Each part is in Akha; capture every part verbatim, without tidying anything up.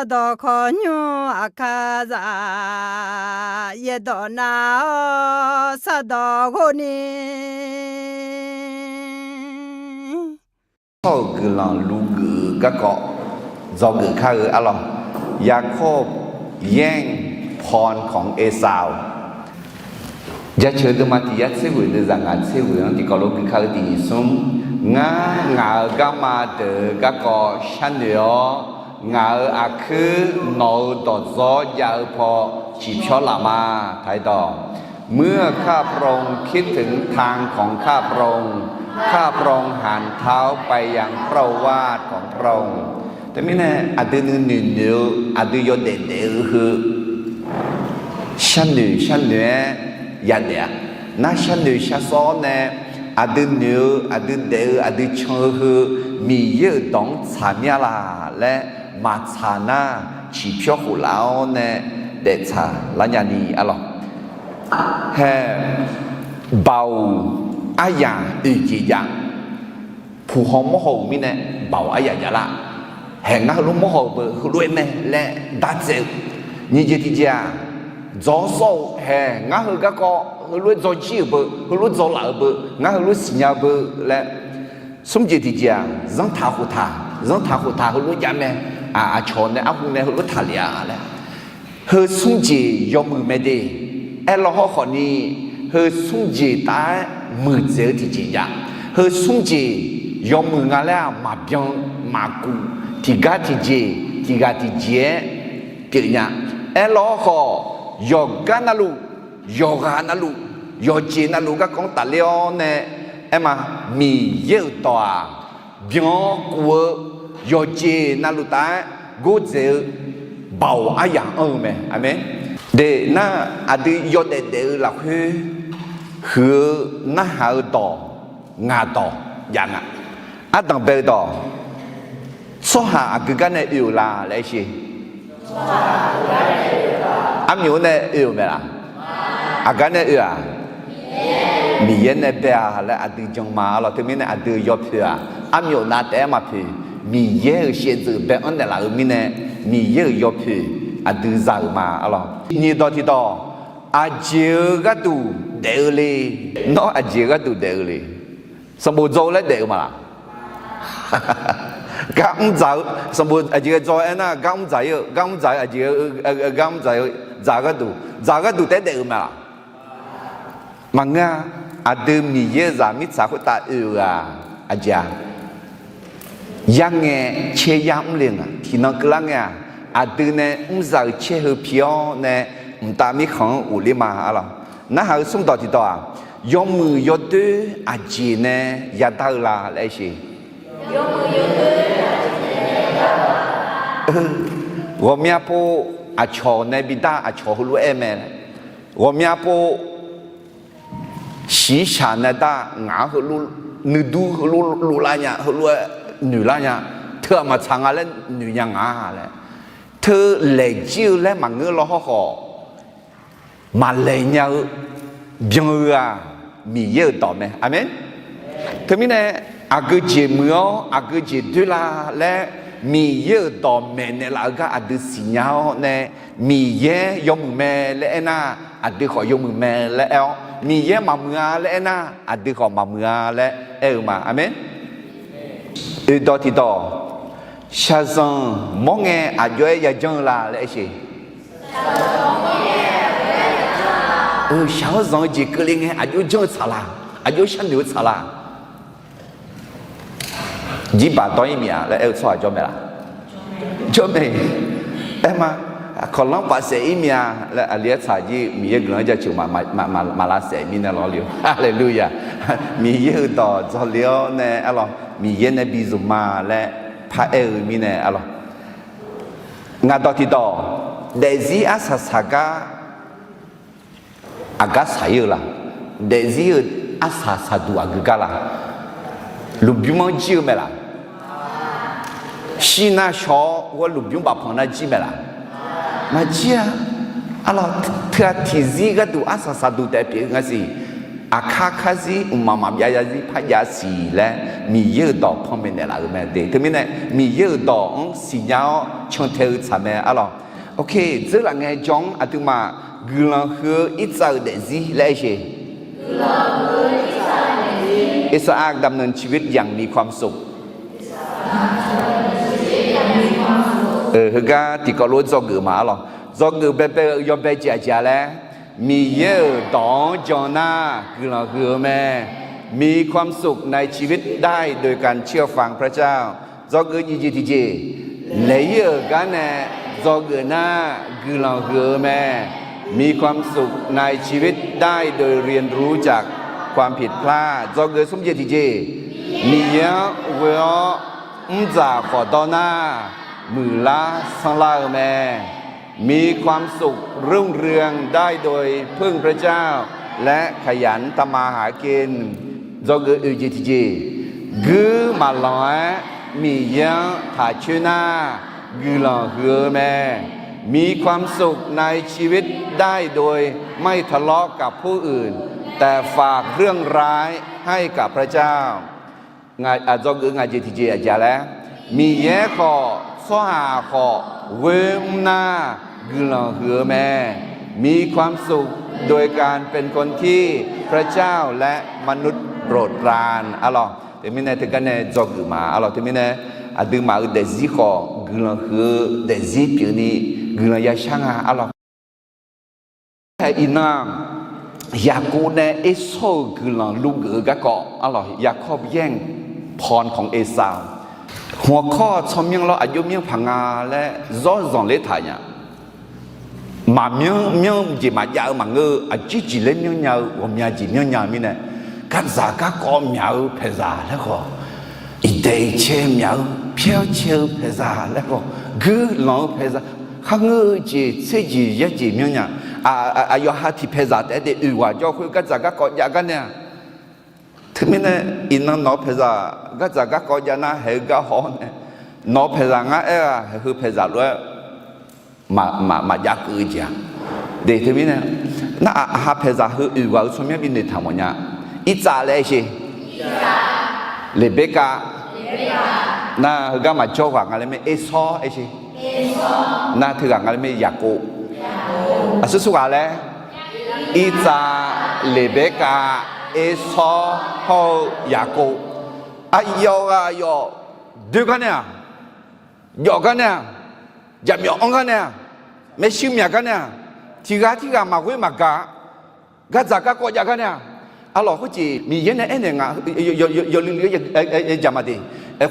Sardawq khawqnymr aqkar zaq, yaerdawq nav-awr sardawq ghov ni. Tsawrhaq-euq guiqlanq lugeuf-eu garkawv dzawgeuf kar-eu arlawq. ยากอบแย่งพรของเอซาว Jaceuq deuvma tiq yar tser ghoeq deuv zaq ngaq tser ghoeq-anr tiqkawv lof gui kar-eu tiq nyiq smr. Ngar ngaq-euq garma deuq-eu garkawv sharnoeq-awr, ngaq-euq aqkuir nawq-euq dawqdzawr jav-eu paw ciqpyawr laf ma. Taqdawq, เมื่อข้าพระองค์คิดถึงทางของข้าพระองค์ ข้าพระองค์หันเท้าไปยังพระโอวาทของพระองค์ Teumirnae aqdui nuinoeq noeq-eu, aqdui yawdaef daef-eu heu sharnoeq sharnoeq-aer yadaef-a. Nar sharnoeq sharsawr-awr nae aqdui noeq-eu, aqdui daef-eu, aqdui can-eu heu Miqyaer-euq dawq-anr tsaq mir-a laq laer maqtsaq nar, ciqpyawr khof laf-awr nae daeftsaq lar nya ni arlawq. Hae, baoq aryaq oeq jeq jav. Puq haw mawr haw-euq mirnae baoq aryaq jav lar. Hae, ngar heulof mawr haw-euq beu heulof-aer mae laer dartsaev-eu. Nyiq jeq tiq jeq-aq, dzaw-awr sawr-eu, hae, ngar heu garkawv heulof-aer dzaw jir-euq beu, heulof dzaw laf-euq beu, ngar heulof siqnya-eu beu laer. Smr jeq tiq jeq-aq, zanrtaq khoftaq, zanrtaq khoftaq heulof jav mae. Aq, aqcawq nae arhu nae heulof taqlef-a laer. Heu smr jeq yawmuiq mae de. Aerlaw hawrkhawf ni, heu smr jeq taf-aer muiqdzaeq-eu tiqjeq jav. Heu smr jeq yawmuiq nga laer-aq maqbyan maqkuf, tiqgar tiqjeq, tiqghaq tiqjeq-aer pyeuf nya. Aerlaw hawrkhawf, yawqgar navluf, yawqghaq navluf, yawqjeq navluf garkawv-anr tafler-awr nae, aerma, Miqyaer-euq dawq-aq, byan-awr kuf-eu yawqjeq navluf taf-aer gordzaeq-eu baoq aryaq anr-eu mae. Aqmeq. De nar, aqdui yawdaef daef-eu lafkhoer huiq-eu narhaq-eu dawq, ngaq dawq jav nga. Ardanq bae-eu dawq, tsawrhaq aqgeu gar nae oe-euq la laer aer sher. Armyawf-anr nae oe-euq mae laf? Aqgar nae oe-aq? Miqyaer nae bae-a laer aqdui jan ma arlawq. Teumirnae aqdui yawpoeq-aq, armyawf nav taef-aer maqpoeq. Miqyaer-euq shaevdzeuf bae-anr naeqlaf-euq mirnae, Miqyaer-euq yawpoeq aqdui za-euq ma arlawq. Nyiq dawq tiqdawq, aqjeq-eu gharduq daef-eu le. Nawr aqjeq-eu gharduq daef-eu le. Sanqbof dzaw-eu laer daef-eu ma laq? Gar mr dzaq-eu, sanqbof aqjeq ghae dzaw aernar, gar mr dzaq-ir-eu, gar mr dzaq-eu aqjeq, gar mr dzaq-eu, dzaq-eu gharduq, dzaq-eu gharduq taef-aer daef-eu ma laq? Maqngeur-a. Aqdui Miqyaer-euq zaq mirtsaq khoertav oe-euq-aq, aqjeq-a, yarngae caer yar mr le-eu nga. Tiqnan keuvlar ngae-aq, aqdui nae mrzaq-euq caer heu pi-awr nae mqtav mirkhanq-anr ghofler ma arlawq. Narhaq-eu smr dawq tiqdawq-aq, yawmuiq yawdoer aqjeq nae yadar-eu la laer aer sher. Ghawqmya pov aqcawq nae bidar, aqcawq heulof-aer mae. Ghawqmya pov shiqshaq nae dar ngaq-anr heulof nuidur heulof loflar nya, heulof-aer noeqlar nya, teu-aq maqtsaq nga laer noeq nya nga laer, teu laeq jir-eu laer maqngeur law hawrkhawf, maqlaeq nya-eu byan-eu-aq, Miqyaer-euq dawq mae. Aqmeq. Teumirnae, aqgeu jeq muiq-awr aqgeu jeq doer la laer, Miqyaer-euq dawq maeqnaeq laf-eu gar aqdui siqnya-awr nae, Miqyaer yawmuiq mae laer aernar, aqdui khawf yawmuiq mae laer aer-awr, Miqyaer maqmuiq-a laer aernar, aqdui khawf maqmuiq-a laer aer-eu ma. Aqmeq. Oeqdawq tiqdawq, shaqzanq mawr ngae aqjox-aer yajanr-eu la laer aer sher. Shaq-awr zanq-eu jeq keuvle ngae aqjox janr-eu tsaq la? Aqjox sharnoeq-eu tsaq la? Jirbaq dawr-ir miq-a laer aer-eu tsawrhaq jawr mae laq? Jawr mae. Aerma, kawqlanr paf saef-ir miq-a laer aqli-aer tsaq jir Miqyaer guiqlanq-anr jaceuq maqlavsaef mirnae lawr le-eu. Haleluya. Miqyaer-euq dawq dzawle-awr nae arlawq, Miqyaer nae bi zmq ma laer paraer-eu mirnae arlawq. Ngaq dawq tiqdawq, daefzir arsaq saqgar aqgar saq-ir-eu la? Daefzir-eu arsaq saqduq aqgeu gar la? Lmqbymr-anr jir-eu mae laq? Shir nar shaw-awr ghawr lmqbymr bafpanq nar jir mae laq? Maqjir-a. Arlawq, teu-aq tiqzir gharduq arsaq saqduq taef pyeuf-eu nga siq. aqkar karzir mqmaq maqbyav zarzir par jav siq laer Miqyaer-euq dawq panmaeq naeqlaf-euq mae de. Teumirnae Miqyaer-euq dawq-anr siqnya-awr cantae-eu tsaq mae arlawq. Ok, dzeurlaf ngae jawr-anr aqduimaf guiqlanq huiq-eu irtsav-euq daefzir laer aer sheq. อิสอัคดำเนินชีวิตอย่างมีความสุข Heugar tiqkawv lof-aer dzawgeuf ma arlawq. Dzawgeuf baebae-eu yawbae jeq aqjeq-a laer, Miqyaer-euq dawq-anr jan nar guiqlanq huiq-eu mae. มีความสุขในชีวิตได้โดยการเชื่อฟังพระเจ้า Dzawgeuf nyiq jeq tiqjeq, laeq-ir-euq gar nae dzawgeuf nar guiqlanq huiq-eu mae. มีความสุขในชีวิตได้โดยเรียนรู้จากความผิดพลาด Dzawgeuf smr jeq tiqjeq, Miqyaer-anr ghoe-awr mrdzaq khawf dawr nar, muiqlar sanrlar-eu mae. มีความสุขรุ่งเรืองได้โดยพึ่งพระเจ้า และขยันทำมาหากิน Dzawgeuf oeq jeq tiqjeq, guir maqlanq-aer Miqyaer-anr taq coer nar guiqlanq huiq-eu mae. มีความสุขในชีวิตได้โดยไม่ทะเลาะกับผู้อื่น แต่ฝากเรื่องร้ายให้กับพระเจ้า Dzawgeuf ngaq jeq tiqjeq aqjeq laer, Miqyaer khawf tsawrhaq khawf ghoer mr nar guiqlanq huiq-eu mae. มีความสุขโดยการเป็นคนที่พระเจ้าและมนุษย์โปรดปราน arlawq. Teumirnae teugar nae dzawgeuf ma arlawq. Teumirnae aqduimaf-euq daefzir khawf guiqlanq huiq-eu daefzir pyeufni guiqlanq yashar nga arlawq. Iqnan-aq, Yaqkov nae Ersawr-euq guiqlanq luvgeuf-eu garkawv arlawq, ยากอบแย่งพรของเอซาว หัวข้อ tsawrmyanr lawr aqjox myanr paq nga laer zawr zanqler taq nya. Maqmyanr myanr jeq maqjav-eu maqngeur-eu aqjir jeq laer myanrnya-eu ghawqmya jeq myanrnya-eu mirnae, gardzaq garkawv myaq-eu paeqzaq laer khawf, iqdaeq iqcae myaq-eu pyaer cae-eu paeqzaq laer khawf, guirlanq-eu paeqzaq, kharngeur-eu jeq tser jeq yar jeq myanrnya. Aqyawf ha tiq paeqzaq taef-aer de oeq ghaq jawr khoer gardzaq garkawv jav gar nae-aq, teumirnae iqnan nawq-eu paeqzaq gardzaq garkawv jav nar haeq-eu gar haw-awr nae, nawq-eu paeqzaq ngar aer-aq haeq heu paeqzaq lof-aer maqjav keuv-eu jeq-aq. De teumirnae, nar aqha paeqzaq heu oeq ghaq-eu tsawrmyanr binoeq taq mawf nya. Irtsav laer aer sher. Leqberkav. Nar heugar maqjawr ghaq nga laer mae Ersawr aer sher. Nar teughaq nga laer mae Yaqkov. Aqsur sur ghaq laer, Irtsav, Leqberkav, Ersawr hawr-eu Yaqkov. Aqyawf ghaq aqyawf doer gar nae-aq, jawf gar nae-aq, jaqmyawf anr gar nae-aq, maershuir myaq gar nae-aq, tiq ghaq tirghaq maqghoer maqgaq, gardzaq garkawv jav gar nae-aq, arlawq khoerjeq Miqyaer nae aernaeq nga, yawluiv luiv-aer jaq ma de.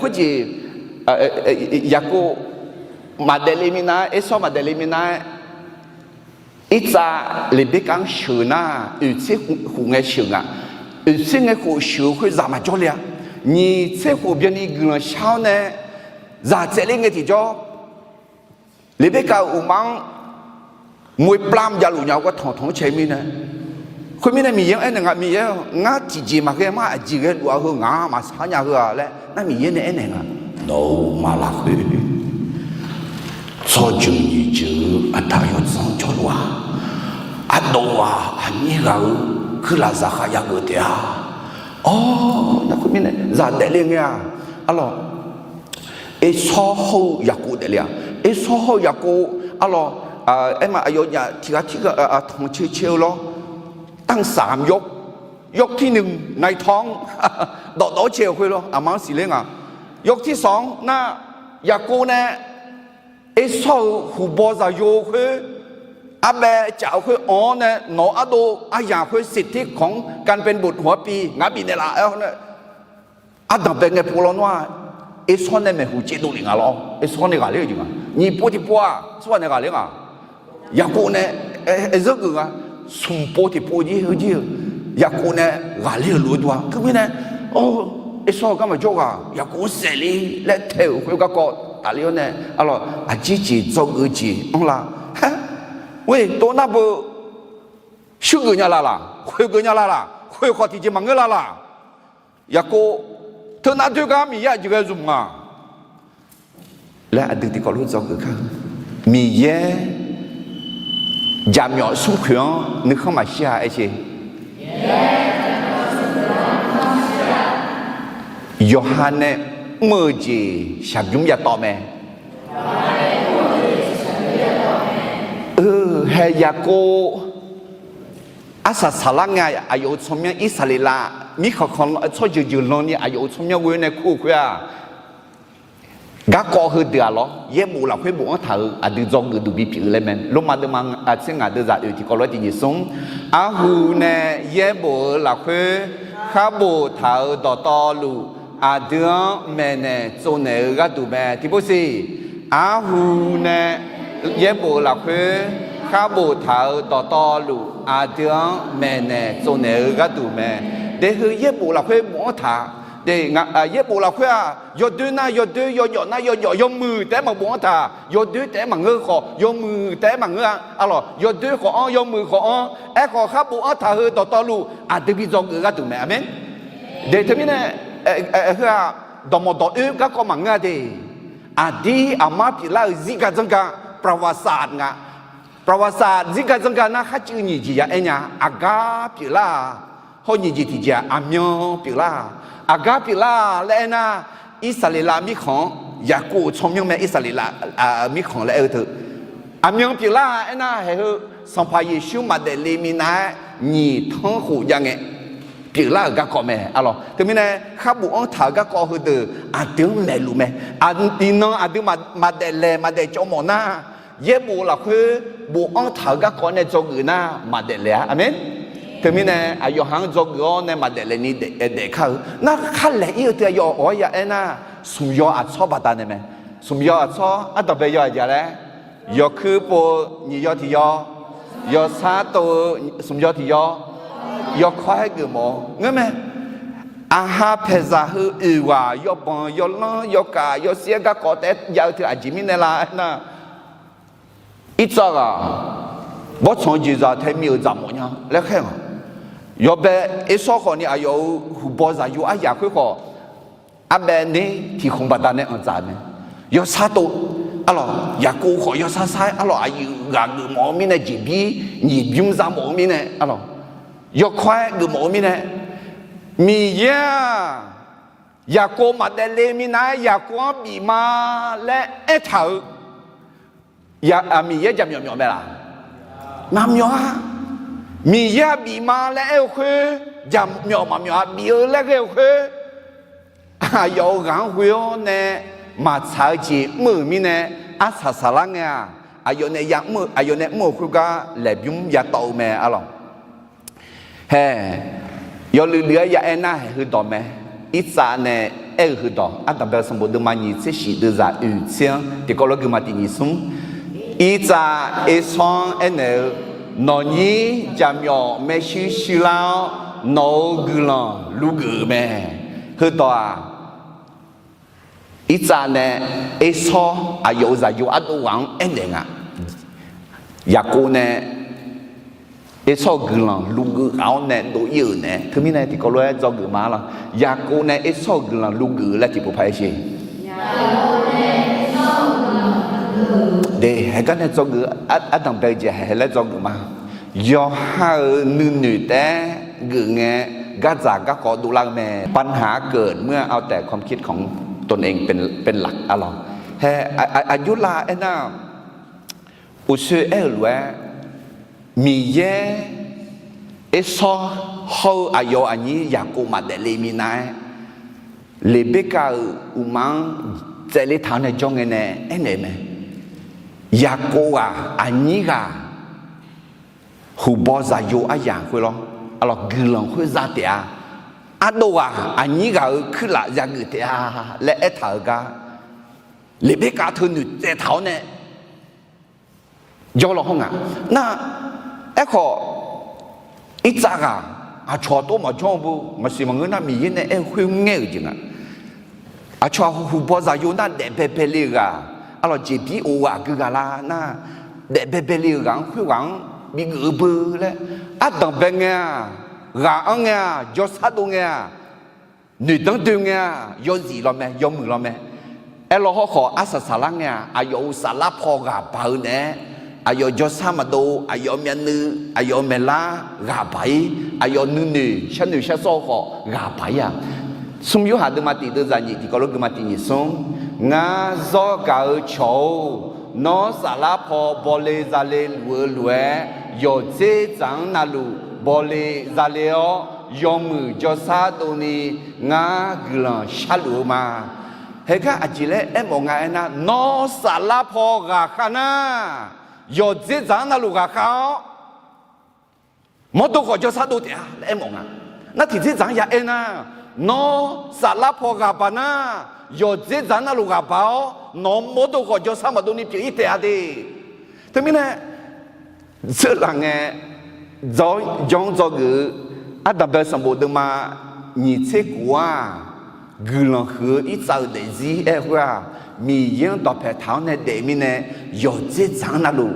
Khoerjeq Yaqkov maqdaef le minav-aer, Ersawr maqdaef le minav-aer, Irtsav Leqberkav-anr sheuq nar, oeq tser khof ngae sheuq nga. Oeq tser ngae khof sheuq-eu khoer zaq maqjawr le-a. Nyiq tser khof byanni guiqlanq shar-awr nae zaq tsaevler ngae tiqjawr, Leqberkav-euq uqmaf-anr moe plam javluf nya-eu gar tanqtanq-anr cae mirnae, khoermirnae Miqyaer-anr aernaeq nga, Miqyaer-aq, ngar tiqjeq maqghae mar aqjeq ghae luf-a heu ngaq-anr maqsar nya heu-a laer nar Miqyaer nae aernaeq nga, nawq-euq maqlaf khoer tsawrjeuq nyiq jeuq-eu aqda yawdzanr jawrluf-aq, ardov-aq aqnyir ghaq-eu kuirlaf zaqkhav jav geuf taef-a. Awr, nar khoermirnae zaq daefle ngae-aq, arlawq, Ersawr hawr-eu Yaqkov daefle-a. Ersawr hawr-eu Yaqkov, arlawq, aerma aqyawfnyaf tiq ghaq tirghaq tanq cae cae-eu lawr, ตั้งสามยก, ยกที่หนึ่ง nai tawr-anr dawf dawf-awr cae-euq khoer lawr aqma-anr siqler nga. ยกที่สอง nar, Yaqkov nae Ersawr-euq huqbaw zaqyo khoer, arbaev caf-eu khoer anq-awr nae nawq-eu ardov aryaq khoer สิทธิของการเป็นบุตรหัวปี ngar bifnaeq laf-aer-awr nae, ardanqbae ngae pov lawr nawr-aq, Ersawr nae maeqhu caevdov lef nga lawr, Ersawr nae ghaqler-eu jeq nga. Nyiq pov tiqpov-aq tsawrhaq nae ghaqler nga. Yaqkov nae aer zeur geuf nga. Smq pov tiqpov jir heujir-eu Yaqkov nae ghaqler-euq lof-aer dov-a. Teumirnae, Ersawr-eu garma jawrghaq Yaqkov-anr saefle laer tae-euq khoer garkawv tafler-awr nae, arlawq, aqjir jeq dzawgeuf jeq anrlar. Aer, tov nar beu shuir geuf nya la laq, khoeq geuf nya la laq, khoeq khawf tiqjeq maqngeur la laq. Yaqkov, teunav doer gar Miqyaer aqjeq ghae zmq nga laer aqdui tiqkawv lof dzawgeuf kar-eu. Miqyaer jaqmyawf smrkhoeq-anr nuikhanr maqshir-a aer sher. Yawqha nae mr-eu jeq shaqbymr yatawv mae. Hae, Yaqkov arsaq saqlar ngae, aqyawf-euq tsawrmyanr Irsaqleqlav mirkhanq khanq tsawrjeuq jeuq lanni aqyawf-euq tsawrmyanr ghoe nae kur-eu khoer-aq, garkawv heudeuq-aq lawr, yaerbof lafkhoer bofanr taq-euq aqdui dzawgeuf duq bipyeuf-eu laer mae. Lormav deuvma tser ngaq deuv zaq oeq tiqkawv lof-aer tiq nyiq smr. Arhu nae yaerbof-eu lafkhoer khar boftaq-euq dawqtawvluf, aqdui-anr maeqnaeq tsovnaeq-eu gharduq mae. Tiqpov siq, arhu nae yaerbof-eu lafkhoer khar boftaq-euq dawqtawvluf, aqdui-anr maeqnaeq tsovnaeq-eu gharduq mae. Daefheu yaerbof lafkhoer bofanr taq. Yaerbof lafkhoer-aq, yawdoer nar yawdoer, yawjawf nar yawjawf, yawmuiq taef-aer maqbofanr taq, yawdoer taef-aer maqngeur khawf, yawmuiq taef-aer maqngeur-a. Arlawq, yawdoer khawf-anr, yawmuiq khawf-anr, aerkhawf khar bofanr taq heu dawqtawvluf aqdui bi dzawgeuf gharduq mae. Aqmeq. Dae teumirnae, heu-aq, dawqmawq dawq oer garkawv maqngeur-a de. Aqdir aqmar pyeuflar-euq zirga dzanrga, ประวัติศาสตร์ nga. ประวัติศาสตร์ zirga dzanrga nar kharcuiv nyiq jeq ya aer nya. Aqgar pyeuflar-aq, hawr nyiq jeq tiqjeq-aq, aqmyan pyeuflar-aq. Aqgar pyeuflar-aq laer aernar, Irsaqleqlav mirkhanq-anr, Yaqkov-euq tsawrmyanr mae, Irsaqleqlav mirkhanq laer aer-eu teu, aqmyan pyeuflar-aq aernar, haeq heu Sanqpaq Yeqsur maqdaef le minav-aer nyiq tanr khof jav ngae pyeuflar-euq garkawv mae. Arlawq, teumirnae khar bofanr taq-euq garkawv heudeuq aqdui-anr maeqluf mae. Iqnan aqdui maqdaef laeq maqdaef cawv mawf nar, yaerbof lafkhoer bofanr taq-euq garkawv nae dzawgeuf nar maqdaef laeq-a. Aqmeq. Teumirnae aqyawf ha-anr dzawgeuf-awr nae maqdaef laeq ni daef kar-eu nar, khar laeq ir-eu teu aqyawf awq-aer ya aernar, smq yaw aqtsawr baqdanae mae. Smq yaw aqtsawr ardanqbae yaw aqjeq laer, yawkuir pov-eu nyiq yaw tiq yaw, yawsar tov-eu smq yaw tiq yaw, yawkawr-aer geufmawf-eu ngeur mae. Aqha paeqzaq heu oeq ghaq yawbanq yawlanr yawkaf yawsir-aer garkawv taef-aer jav-eu teu aqjeq mirnae la aernar, Irtsav ghaq bawrtsanq-eu jeqzaq tae mir-euq dzaq mawf nya laer khaer-anr, yawbae Ersawr khawfni aqyawf-euq huqbaw zaqyo aryaq khoer khawf, arbaev ner tiq khmq baqdanae anqdzaq mae. Yawsar tov, arlawq, Yaqkov khawf yawsar sar-aer arlawq, aqyuif ghaq geufmawf-eu mirnae, jeqbir nyiq bymr za mawf-eu mirnae arlawq, yawkawr-aer geufmawf-eu mirnae, Miqyaer-aq Yaqkov maqdaef le minav-aer Yaqkov-anr bif ma laer aertaq-euq Miqyaer jaqmyawf myawf mae laq? Maqmyawf-a. Miqyaer-aq bif ma laer aer-eu khoer, jaqmyawf maqmyawf-a, bif-eu laer ghae-eu khoer, aqyawf-euq ghaq-anr ghoe-awr nae maqtsaq-eu jeq mr-euq mirnae, arsaq saqlar ngae-aq, aqyawf nae mr-euq khoergar laeqbymr yatawv-eu mae arlawq. Hae, yawluiv luiv-aer ya aer nar haeq heudawq mae. Irtsav nae aer-eu heudawq, ardanqbae sanqbof deuvma nyiq tser shif deuvzaq oeq tser-anr tiqkawv lof-aer guima tiq nyiq smr. Irtsav Ersawr-anr aernaeq-eu, Nawqnyir jaqmyawf maershuir shuirlar-awr, nawq-euq guiqlanq luvgeuf-euq mae. Heudawq-aq, Irtsav nae Ersawr aqyawf-euq zaqyo ardov ghaq-anr aernaeq nga. Yaqkov nae Ersawr-euq guiqlanq luvgeuf ghaq-awr nae dov ir-euq naeq-aer, teumirnae tiqkawv lof-aer dzawgeuf ma lawq. Yaqkov nae Ersawr-euq guiqlanq luvgeuf laer tiqpov paq-aer sher. De, haeq gar nae dzawgeuf, ardanqbae-eu jeq haeq laer dzawgeuf ma. Yawqha-euq nuinoeq taef-aer geuf ngae, gardzaq garkawv dovlar-eu mae. ปัญหาเกิดเมื่อเอาแต่ความคิดของตนเองเป็นหลัก arlawq. Hae, aqjox lav aernar, uqshoe aer-euq lof-aer, Miqyaer Ersawr hawr-eu aqyawf aqnyir Yaqkov maqdaef le minav-aer, Leqberkav-euq uqma-anr tsaevle taq-awr nae jawr ngae nae aernaeq mae. Yaqkov ghaq aqnyir ghaq huqbaw zaqyo aryaq khoer lawr, arlawq, guiqlanq khoer za taef-a. Ardov ghaq aqnyir ghaq-euq kuirlaf yageuf taef-a laer aertaq-euq gar, Leqberkav teu noeqtsaev taq-awr nae jawr law hawr nga. Nar, aerkhawf, Irtsav ghaq aqcawq tov maqjawr-eu bu maqsiq maqngeur nar, Miqyaer nae aer-eu khoer ngaer-euq jeq nga. Aqcawq huqbaw zaqyo nar daef baebae le-euq ghaq, arlawq, jeqbir of ghaq gui ghaq la nar, daef baebae le-euq ghaq-anr khoerghaq-anr bigeuf-eu beu laer, ardanqbae ngae-aq, ghaq-anr ngae-aq, jawrsar dov ngae-aq, noeqdanr doe ngae-aq, yawzif law mae, yawmuiq law mae. Aerlaw hawrkhawf arsaq saqlar ngae-aq, aqyawf-euq saflar paw ghaq baq-eu naeq-aer, aqyawf jawrsar maqdov, aqyawf myavnuiv, aqyawf maeqlar ghaq baq-ir, aqyawf nuinoeq sharnoeq sharsawr khawf ghaq baq-ir-aq, Smr Yorhaq deuvma tiq deuvzaq nyiq tiqkawv lof geuvma tiq nyiq smr, Ngar zawr gaq-eu cawq-or, nawr saflar paw bawle zale luf-eu lof-aer, yawqdzer dzaq-anr navluf bawle zale-awr, yawmuiq jawrshar dovni ngar guiqlanq sharluf-eu ma. Heugar aqjeq laer aermawf nga aernar, nawr saflar paw ghaqkhav nar, yawqdzer dzaq-anr navluf ghaqkhav-awr, mawrdo khawf jawrshar dov taef-a laer aermawf nga. Nar tiqdzer dzaq-anr ya aer nar, nawr saflar paw ghaq baq nar, yawqdzer dzaq-anr navluf ghaq baq-awr, nawq-anr mawrdo khawf jawrshar maqdov ni pyeuf-ir taef-a de. Teumirnae, zeurlaf ngae, jawr-anr dzawgeuf-eu ardanqbae sanqbof deuvma nyiq tser khof-aq, guiqlanq huiq-eu irtsav-euq daefzir aer-eu khoer-aq, Miqyaer-anr dawqpae taq-awr nae daef mirnae, yawqdzer dzaq-anr navluf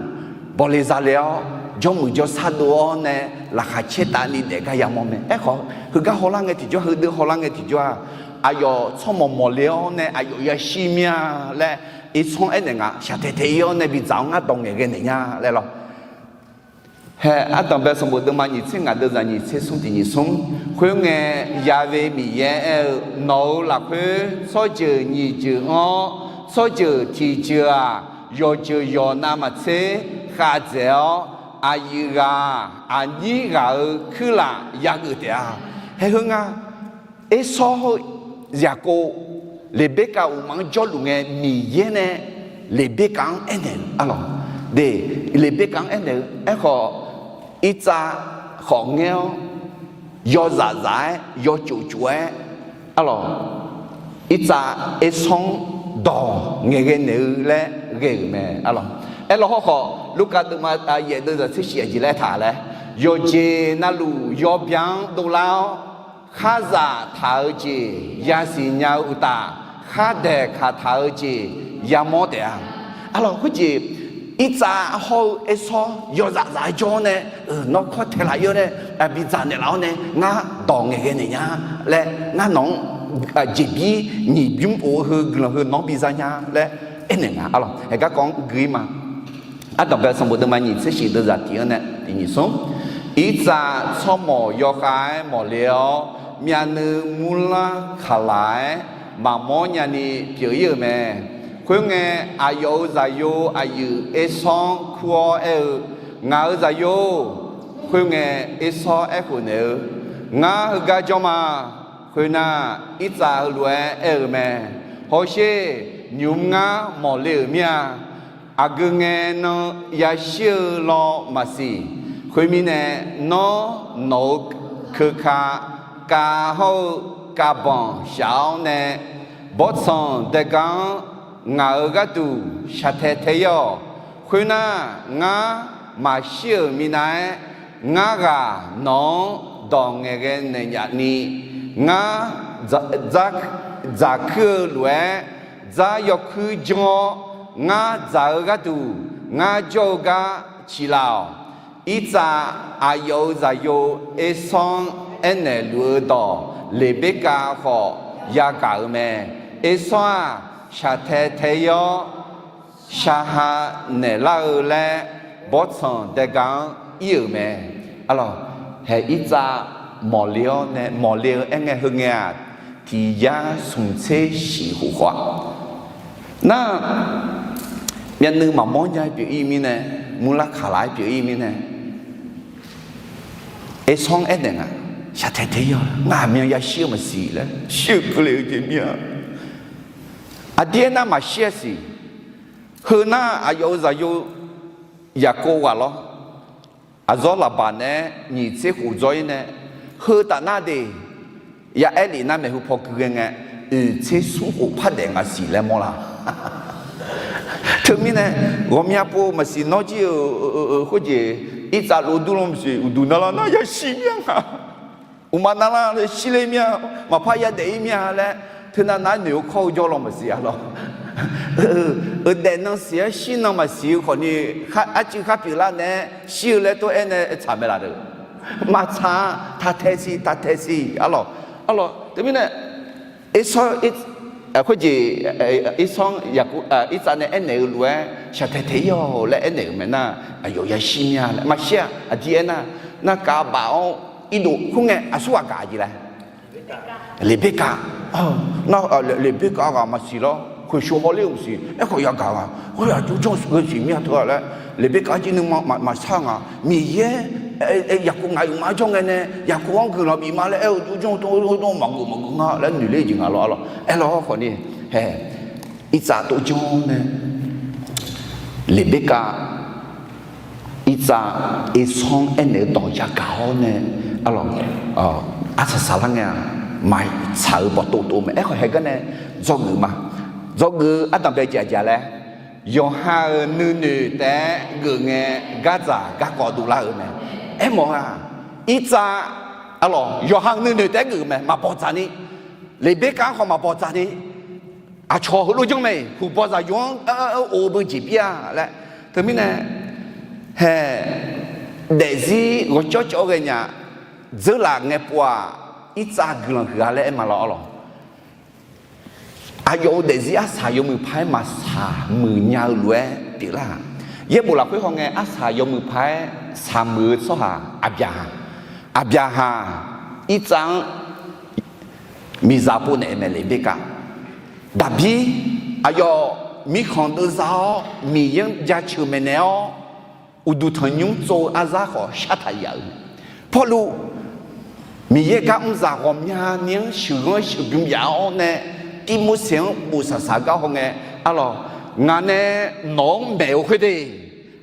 bawle zale-awr, jawrmuiq jawrshar dov-awr nae laqkhaq caertavni daef gar yamawr mae. Aerkhawf, heugar hawlar ngae tiqjawr, heudeuq hawlar ngae tiqjawr-aq, aqyawf tsawrmawq mawqle-awr nae aqyawf yashir mir-a laer, irsanr aernaeq nga, shaqtae tae-ir-awr nae bidzaq-awr ngar dawq ngaeqghae naeq nya laer lawr. Hae, ardanqbae sanqbof deuvma nyiq tser ngaq deuvzaq nyiq tser smr tiq nyiq smr, khoerngae, Ya've Miqyaer aer-eu, Nawq-euq lafkhoer tsawrjeuq nyiq jeuq anr-awr, tsawrjeuq tiq jeuq-aq, yawqjeuq yawqnav maqtser khavdzaeq-awr, aqyuif ghaq aqnyir ghaq-euq kuirlaf yageuf taef-a. Hae, heu nga, Ersawr heu Yaqkov Leqberkav uqmaf-anr jawrluf ngae, Miqyaer nae Leqberkav-anr aernaeq-eu arlawq. De, Leqberkav-anr aernaeq-eu aerkhawf, irtsav khawf ngaer-awr, yawzaf zaf-aer, yawcof cof-aer, arlawq, irtsav Ersawr-anr dawq ngaeqghae naeq-eu laer ghae-euq mae arlawq. Aerlawq hawrkhawf, Lurkaf deuvma yaef deuvzaq tser shif aqjeq laer taq laer, yawqjeq navluf yawbya-anr dovlar-awr, kharzaq taq-eu jeq yasiq nya-eu uqtaf, khardaeq kaq taq-eu jeq yamawr taef-a. Arlawq, khoerjeq irtsav hawr-eu Ersawr yawzaf zaf-aer jawr-awr nae, nawr kawr tae laf-ir-awr nae, bidzaq naeqlaf-awr nae, ngar dawq ngaeqghae naeq nya laer, ngar nawq-anr jeqbir nyiq bymr of-eu heu guiqlanq heu nawq-anr biza nya laer aernaeq nga arlawq. Hae, garkawv-anr gui-ir ma. Ardanqbae sanqbof deuvma nyiq tser shif deuvzaq tiq-anr nae tiq nyiq smr, irtsav tsawrmawq yawkhav-aer mawqle-awr, myavnuiv murlar kaqlaq-aer maqmawr nyani pyeuf-ir-euq mae. Khoerngae, aqyawf-euq zaqyo aqyuif Ersawr-anr kur-awr aer-eu, Ngaq-euq zaqyo-or, khoerngae, Ersawr aerkhof naeq-eu, Ngar heugar jawr ma. Khoernar, irtsav heulof-aer aer-eu mae. Hawsher, nymq-mr ngar mawqle-euq mir-a. Aqgeu ngae nan yashir-eu law maqsiq. Khoermirnae, nawr nawq-euq keuka kav hawr-eu kavbanq shaf-awr nae, bawrtsanq daega-anr ngaq-euq gharduq shaqtae tae-ir-awq. Khoernar, ngar maqshir-euq minav-aer, ngar ghaq nawq-anr dawq ngaeqghae naeq nyaf ni, ngar dzaq kuir-eu lof-aer, dzar yawkuir janr-awr, ngar dzaq-eu gharduq ngar jawr-eu gar ciqlaf-awq. Irtsav aqyawf-euq zaqyo Ersawr-anr aernaeq luf-eu dawq Leqberkav khawf yagaq-euq mae. Ersawr-aq, shaqtae tae-ir-awr, shaqha naeqlar-eu laer bawrtsanq daega-anr ir-euq mae. Arlawq, hae irtsav mawqle-awr nae, mawqle-eu aerngae heungae-aq, tiq yar smq tser shif khof khawf-a. Nar, myavnuiv maqmawr nya-aer pyeuf-ir mirnae, murlar kaqlaq-aer pyeuf-ir mirnae, Ersawr-anr aernaeq nga, shaqtae tae-ir-awq, ngaq myan yashir-eu maqsiq laer shir-eu keuvle-eu jeq mir-a. Aqdir aernar maqshir-a siq. Heunar aqyawf-euq zaqyo Yaqkov ghaq lawr, aqzawr Laqbaq naeq-aer nyiq tser khof dzawr-ir nae, heu taf nar de, ya aer lef nar maeqhu paw gui ghae ngae, oeq tser smr khof par daef ngaq siq laer mawrlar. Teumirnae, ghawqmya pov maqsiq nawr jir-eu khoerjeq, irtsav lov dur lanr maqsiq uqduq narlar nar yashir mir-a nga. Uqma narlar shir ler mir-a, maqpar yadaef-ir mir-a laer, teunav nav-aer noeq-eu kawr-eu jawr law maqsiq-a lawr. Euq daef nan siq-aer shir nan maqsiq-eu khawfni, arcuiv khar pyeuflar nae-aer shir-eu laer tov-aer nae tsaq mae laf deuq. Maqtsaq-a, taq tae siq, taq tae siq arlawq. Arlawq teumirnae, Ersawr, khoerjeq, Ersawr-anr Yaqkov, irtsav nae aernaeq-eu lof-aer shaqtae tae-ir-awq laer aernaeq-euq mae nar, aqyawf yashir mir-a laer maqshir-a. Aqdir aernar, narkav baf-awr irdov khoerngae aqsur ghaq gaq jeq laer Leqbirkav, nar, Leqbirkav ghaq maqsiq lawr, khoeqshov hawler-eu maqsiq. Aerkhawf yagaq nga, khoer aqjox janr-eu siq mir-a teu-a laer, Leqbirkav jir nuima maqsar nga. Miqyaer, Yaqkov ngaq-euq ma jawr ngae nae, Yaqkov-anr guiqlanq bif ma laer aer-eu aqjox janr-eu teu maqgeuf maqgeuf nga laer noeqler jeq nga lawr, arlawq. Aerlawr khawfni, hae, Irtsav tov janr nae, Leqbirkav, Irtsav, Ersawr-anr aernaeq-eu dawq yagaq-awr nae, arlawq, arsaq saqlar ngae-aq, maqtsaq-eu bawqtov tov mae. Aerkhawf haegar nae dzawgeuf ma. Dzawgeuf-eu ardanqbae jeq aqjeq laer, yawqha-euq nuinoeq taef-aer geuf ngae, gardzaq garkawv dovlar-eu mae. Aermawf-aq, Irtsav, arlawq, yawqha-euq nuinoeq taef-aer geuf mae, maqbawq dzaq ni. Leqbirkav-anr khawf maqbawq dzaq ni. Aqcawq heulof janr mae, huqbawq zaqyo-anr or beu jeqbir-a laer. Teumirnae, hae, daefzir ghawqcawv cawv ghae nya, dzeurlaf ngae pov-aq, Irtsav guiqlanq huiq-a laer aer ma lawr, arlawq. Aqyawf-euq daefzir arsaq yawmuiq paq-aer maqsaq muiq nya-eu lof-aer pyeuflar-aq. Yaerbof lafkhoer hawngae arsaq yawmuiq paq-aer saq muiq-eu tsawrhaq Aqbyaqhaq. Aqbyaqhaq Irtsav-anr miqzaq pov naeq-eu mae, Leqbirkav. Daqbir, aqyawf mirkhanq deuvza-awr Miqyaer-anr jaceuq maeqnaeq-awr, uqduq tanqnymr tsov-eu arzar khawf shartaq yaf-euq. Pawrluv, Miqyaer gar mrzaq ghawqmyani-anr sheuqghanr sheuqbymr yaf-awr nae, Tirmorseq-anr bof saqsaq gar hawngae, arlawq, ngaq nae nawq-anr maeq-eu khoer de,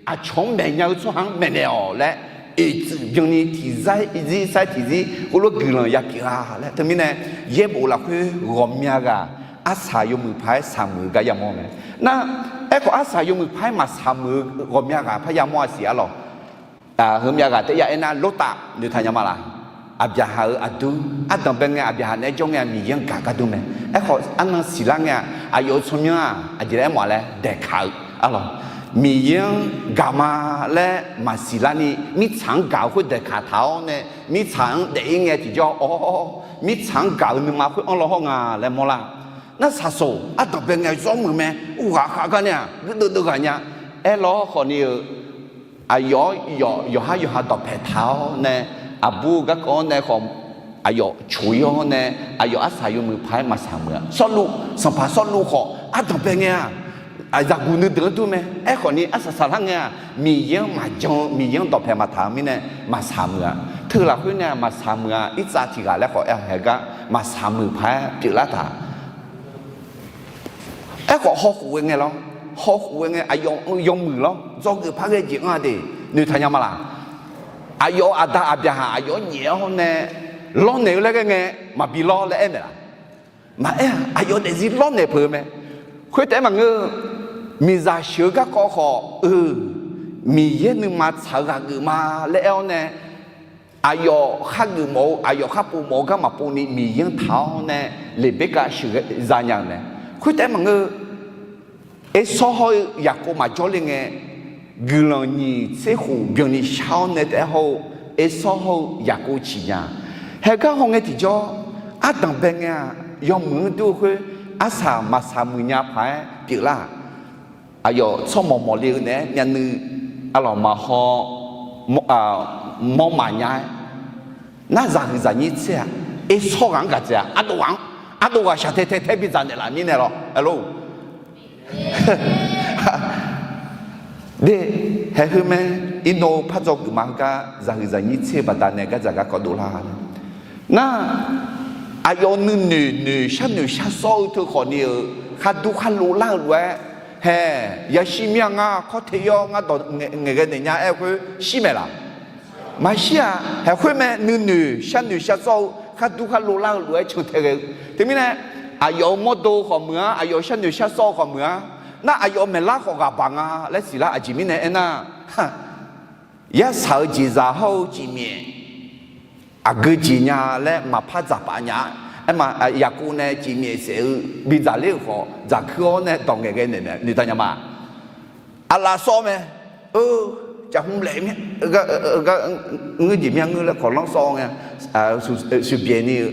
aqcawq-anr maeqnya-eu tsawrhaq-anr maeqnaeq-awq laer, oeqtsuif byanni tiqzar zir sar tiqzir khoerlof guiqlanq yapyeuf-a laer. Teumirnae, yaerbof lafkhoer ghawqmya ghaq arsaq yawmuiq paq-aer saq muiq-eu gar yamawr mae. Nar, aerkhawf arsaq yawmuiq paq-aer maqsaq muiq-eu ghawqmya ghaq par yamawr-a siq, arlawq. Heumyav ghaq taef ya aernar, Lortav noeqtaq nya ma laq? Aqbyaqhaq-euq aqdur, ardanqbae ngae Aqbyaqhaq naeq-aer jawr ngae-a, Miqyaer-anr gaq gar dur mae. Aerkhawf arnan siqlar ngae-aq, aqyawf-euq tsawrmyanr-aq aqjeq laer aermawf-a laer daeqkaq-eu, arlawq, Miqyaer-anr gaq ma laer maqsiq larni mirtsaq-anr gaq-eu khoer daeqkaq taq-awr nae, mirtsaq-anr daef-ir ngae tiqjawr, awr, mirtsaq-anr gaq-eu nuima khoer anr law hawr nga laer mawrlar. Nar saqsoq ardanqbae ngae zawr muiq mae, uqghaq khav gar nae-aq guirdeuv deuv ghaq nya. Aerlawr khawfni-eu, aqyawf-anr yawqhar yawqha dawqpae taq-awr nae, aqbur-eu garkawv-anr nae khawf, aqyawf coq-ir-awr nae, aqyawf arsaq yawmuiq paq-aer maqsaq muiq-a. Sawrluv, sanqpaq Sawrluv khawf ardanqbae ngae-aq, zaqguq nuideuq-anr dur mae. Aerkhawfni arsaq saqlar ngae-aq, Miqyaer-anr maqjan-eu, Miqyaer-anr dawqpae maqtaq-eu mirnae maqsaq muiq-a. Teu lafkhoer nae maqsaq muiq-a. Irtsav tiq ghaq laer khawf aer-a, haegar maqsaq muiq paq-aer pyeuflar taq. Aerkhawf hawkhof ghae ngae lawr, hawkhof ghae ngae aqyawf yawmuiq lawr, dzawgeuf par ghae jeq anr-a de, noeqtaq nya ma laq? Aqyawf-euq aqda Aqbyaqhaq aqyawf-anr nyaef-awr nae lawrnaeq-eu laer ghae ngae, maqbi lawr laer aer mae laq? Maqaer-aq, aqyawf daefzir lawrnaeq peuq-eu mae. Khoertaef-aer maqngeur-eu, miqzaq sheuq-eu garkawv khawf-eu, Miqyaer nuima tsaq-eu ghaq geuf ma laer aer-awr nae, aqyawf khar geuf mawf-eu, aqyawf khar pov mawf-eu gar maqpov ni Miqyaer-anr taq-awr nae, Leqberkav sheuqghae zanya-euq mae. Khoertaef-aer maqngeur-eu, Ersawr hawr-eu Yaqkov maqjawr le ngae, guiqlanq nyiq tser khof byanni shar-awr nae taef-aer hawr-eu, Ersawr hawr-eu Yaqkov ciqnya. Haegar hawngae tiqjawr, ardanq bae ngae-aq, yawmuiq-anr dur-eu khoer, arsaq maqsaq muiqnya paq-aer pyeuflar-aq, aqyawf tsawrmawq mawqle-eu naeq-aer myavnuiv, arlawq maqhaw, mawr maqnya-aer, nar zaqhuiq zaqnyir tser-aq, Ersawr ghaq-anr gaq tsaev-aq, ardov ghaq-anr, ardov ghaq shaqtae tae tae bidzaq naeqlaf mirnae lawr, aqlor. De, haeq heu mae, iqnan-eu par dzawgeuf ma heugar zaqhuiq zaqnyir tser-eu baqdanae gardzaq garkawv dovlar. Nar, aqyawf nuinoeq noeq sharnoeq shar sawr-eu teu khawfni-euq khardur kharlov lar-eu lof-aer, haeq, yashir mir-a ngar kawr te-ir-awr ngar dawq ngaeqghae naeq nya-aer khoer shir maeq laf? Maqshir-aq, haeq khoer mae, nuinoeq sharnoeq shar sawr-eu khardur kharlov lar-eu lof-aer cantae ghae-eu. Teumirnae, aqyawf-euq mawrdo khawf meuq-ar, aqyawf sharnoeq shar sawr-eu khawf meuq-ar, nar aqyawf maeqlar khawf ghaq baq nga laer siqlar. Aqjeq mirnae aernar, yarsaq-eu jeqzaq hawr-eu cifmyaef aqgeu jeq nya laer maqpar dzaqpaf nya-a. Aerma, Yaqkov nae cifmyaef saef-eu bidzaq ler-euq khawf dzaqkuir-awr nae dawq ngaeqghae naeq noeqtaq nya ma. Aqlaf sawr mae. Eu, caqhmq laef mir, ngeur jeq mir-a ngeur laer kawqlanr sawr ngae, shuqbyaeq ni-eu,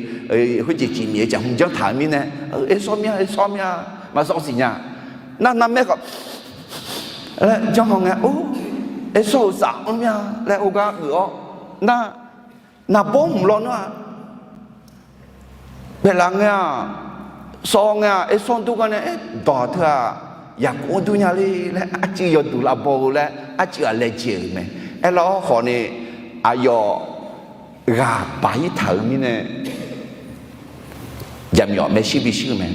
khoerjeq cifmyaef-eu caqhmq janr taq-eu mirnae, Ersawr mir-a, Ersawr mir-a, maqsawr siqnya. Nar narmaer khawf laer janr haw ngae, Ersawr-euq saf-anr mir-a laer heugar geuf-awr, nar, naqbawr hmq lawnmr-a. Baeqlaf ngae-aq, sawv ngae-aq, aer sawr dur gar nae aer dawq teu-aq, Yaqkov-anr dur nya le laer arcuiv yawduq lavbaw-eu laer arcuiv-aq laejae-euq mae. Aerlar-awr khawf ni aqyawf ghaq baq-ir taq-euq mirnae jaqmyawf maershuir bishuir-eu mae.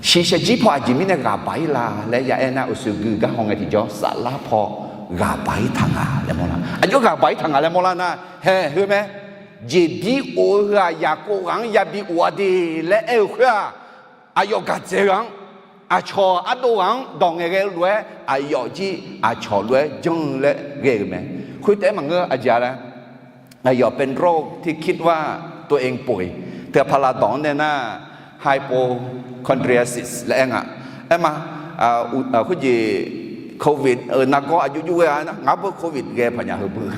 Shiqshaq jir paw aqjeq mirnae ghaq baq-ir la laer ya aer nar, uqshoe gui gar haw ngae tiqjawr saflar paw ghaq baq-ir taq nga laer mawrlar. Aqjox ghaq baq-ir taq nga laer mawrlar nar, haeq heu mae. Jeqbir of-eu heu-aq Yaqkov ghaq-anr yabi of-a de laer aer-eu khoer-aq, aqyawf gaqdzaeq ghaq-anr, aqcawq ardov ghaq-anr dawq ngaeqghae-eu lof-aer aqyawf jir aqcawq lof-aer janr-eu laer ghae-euq mae. Khoertaef-aer maqngeur aqjeq-a laer, aqyawf เป็นโรคที่คิดว่าตัวเองป่วย teu paqlav dawq-anr nae nar, hypochondriasis laer aer nga. Aer ma, khoerjeq Covid-euq nargawr aqjox jox ghae-a nar, ngaq beu Covid ghae paqnya heu beu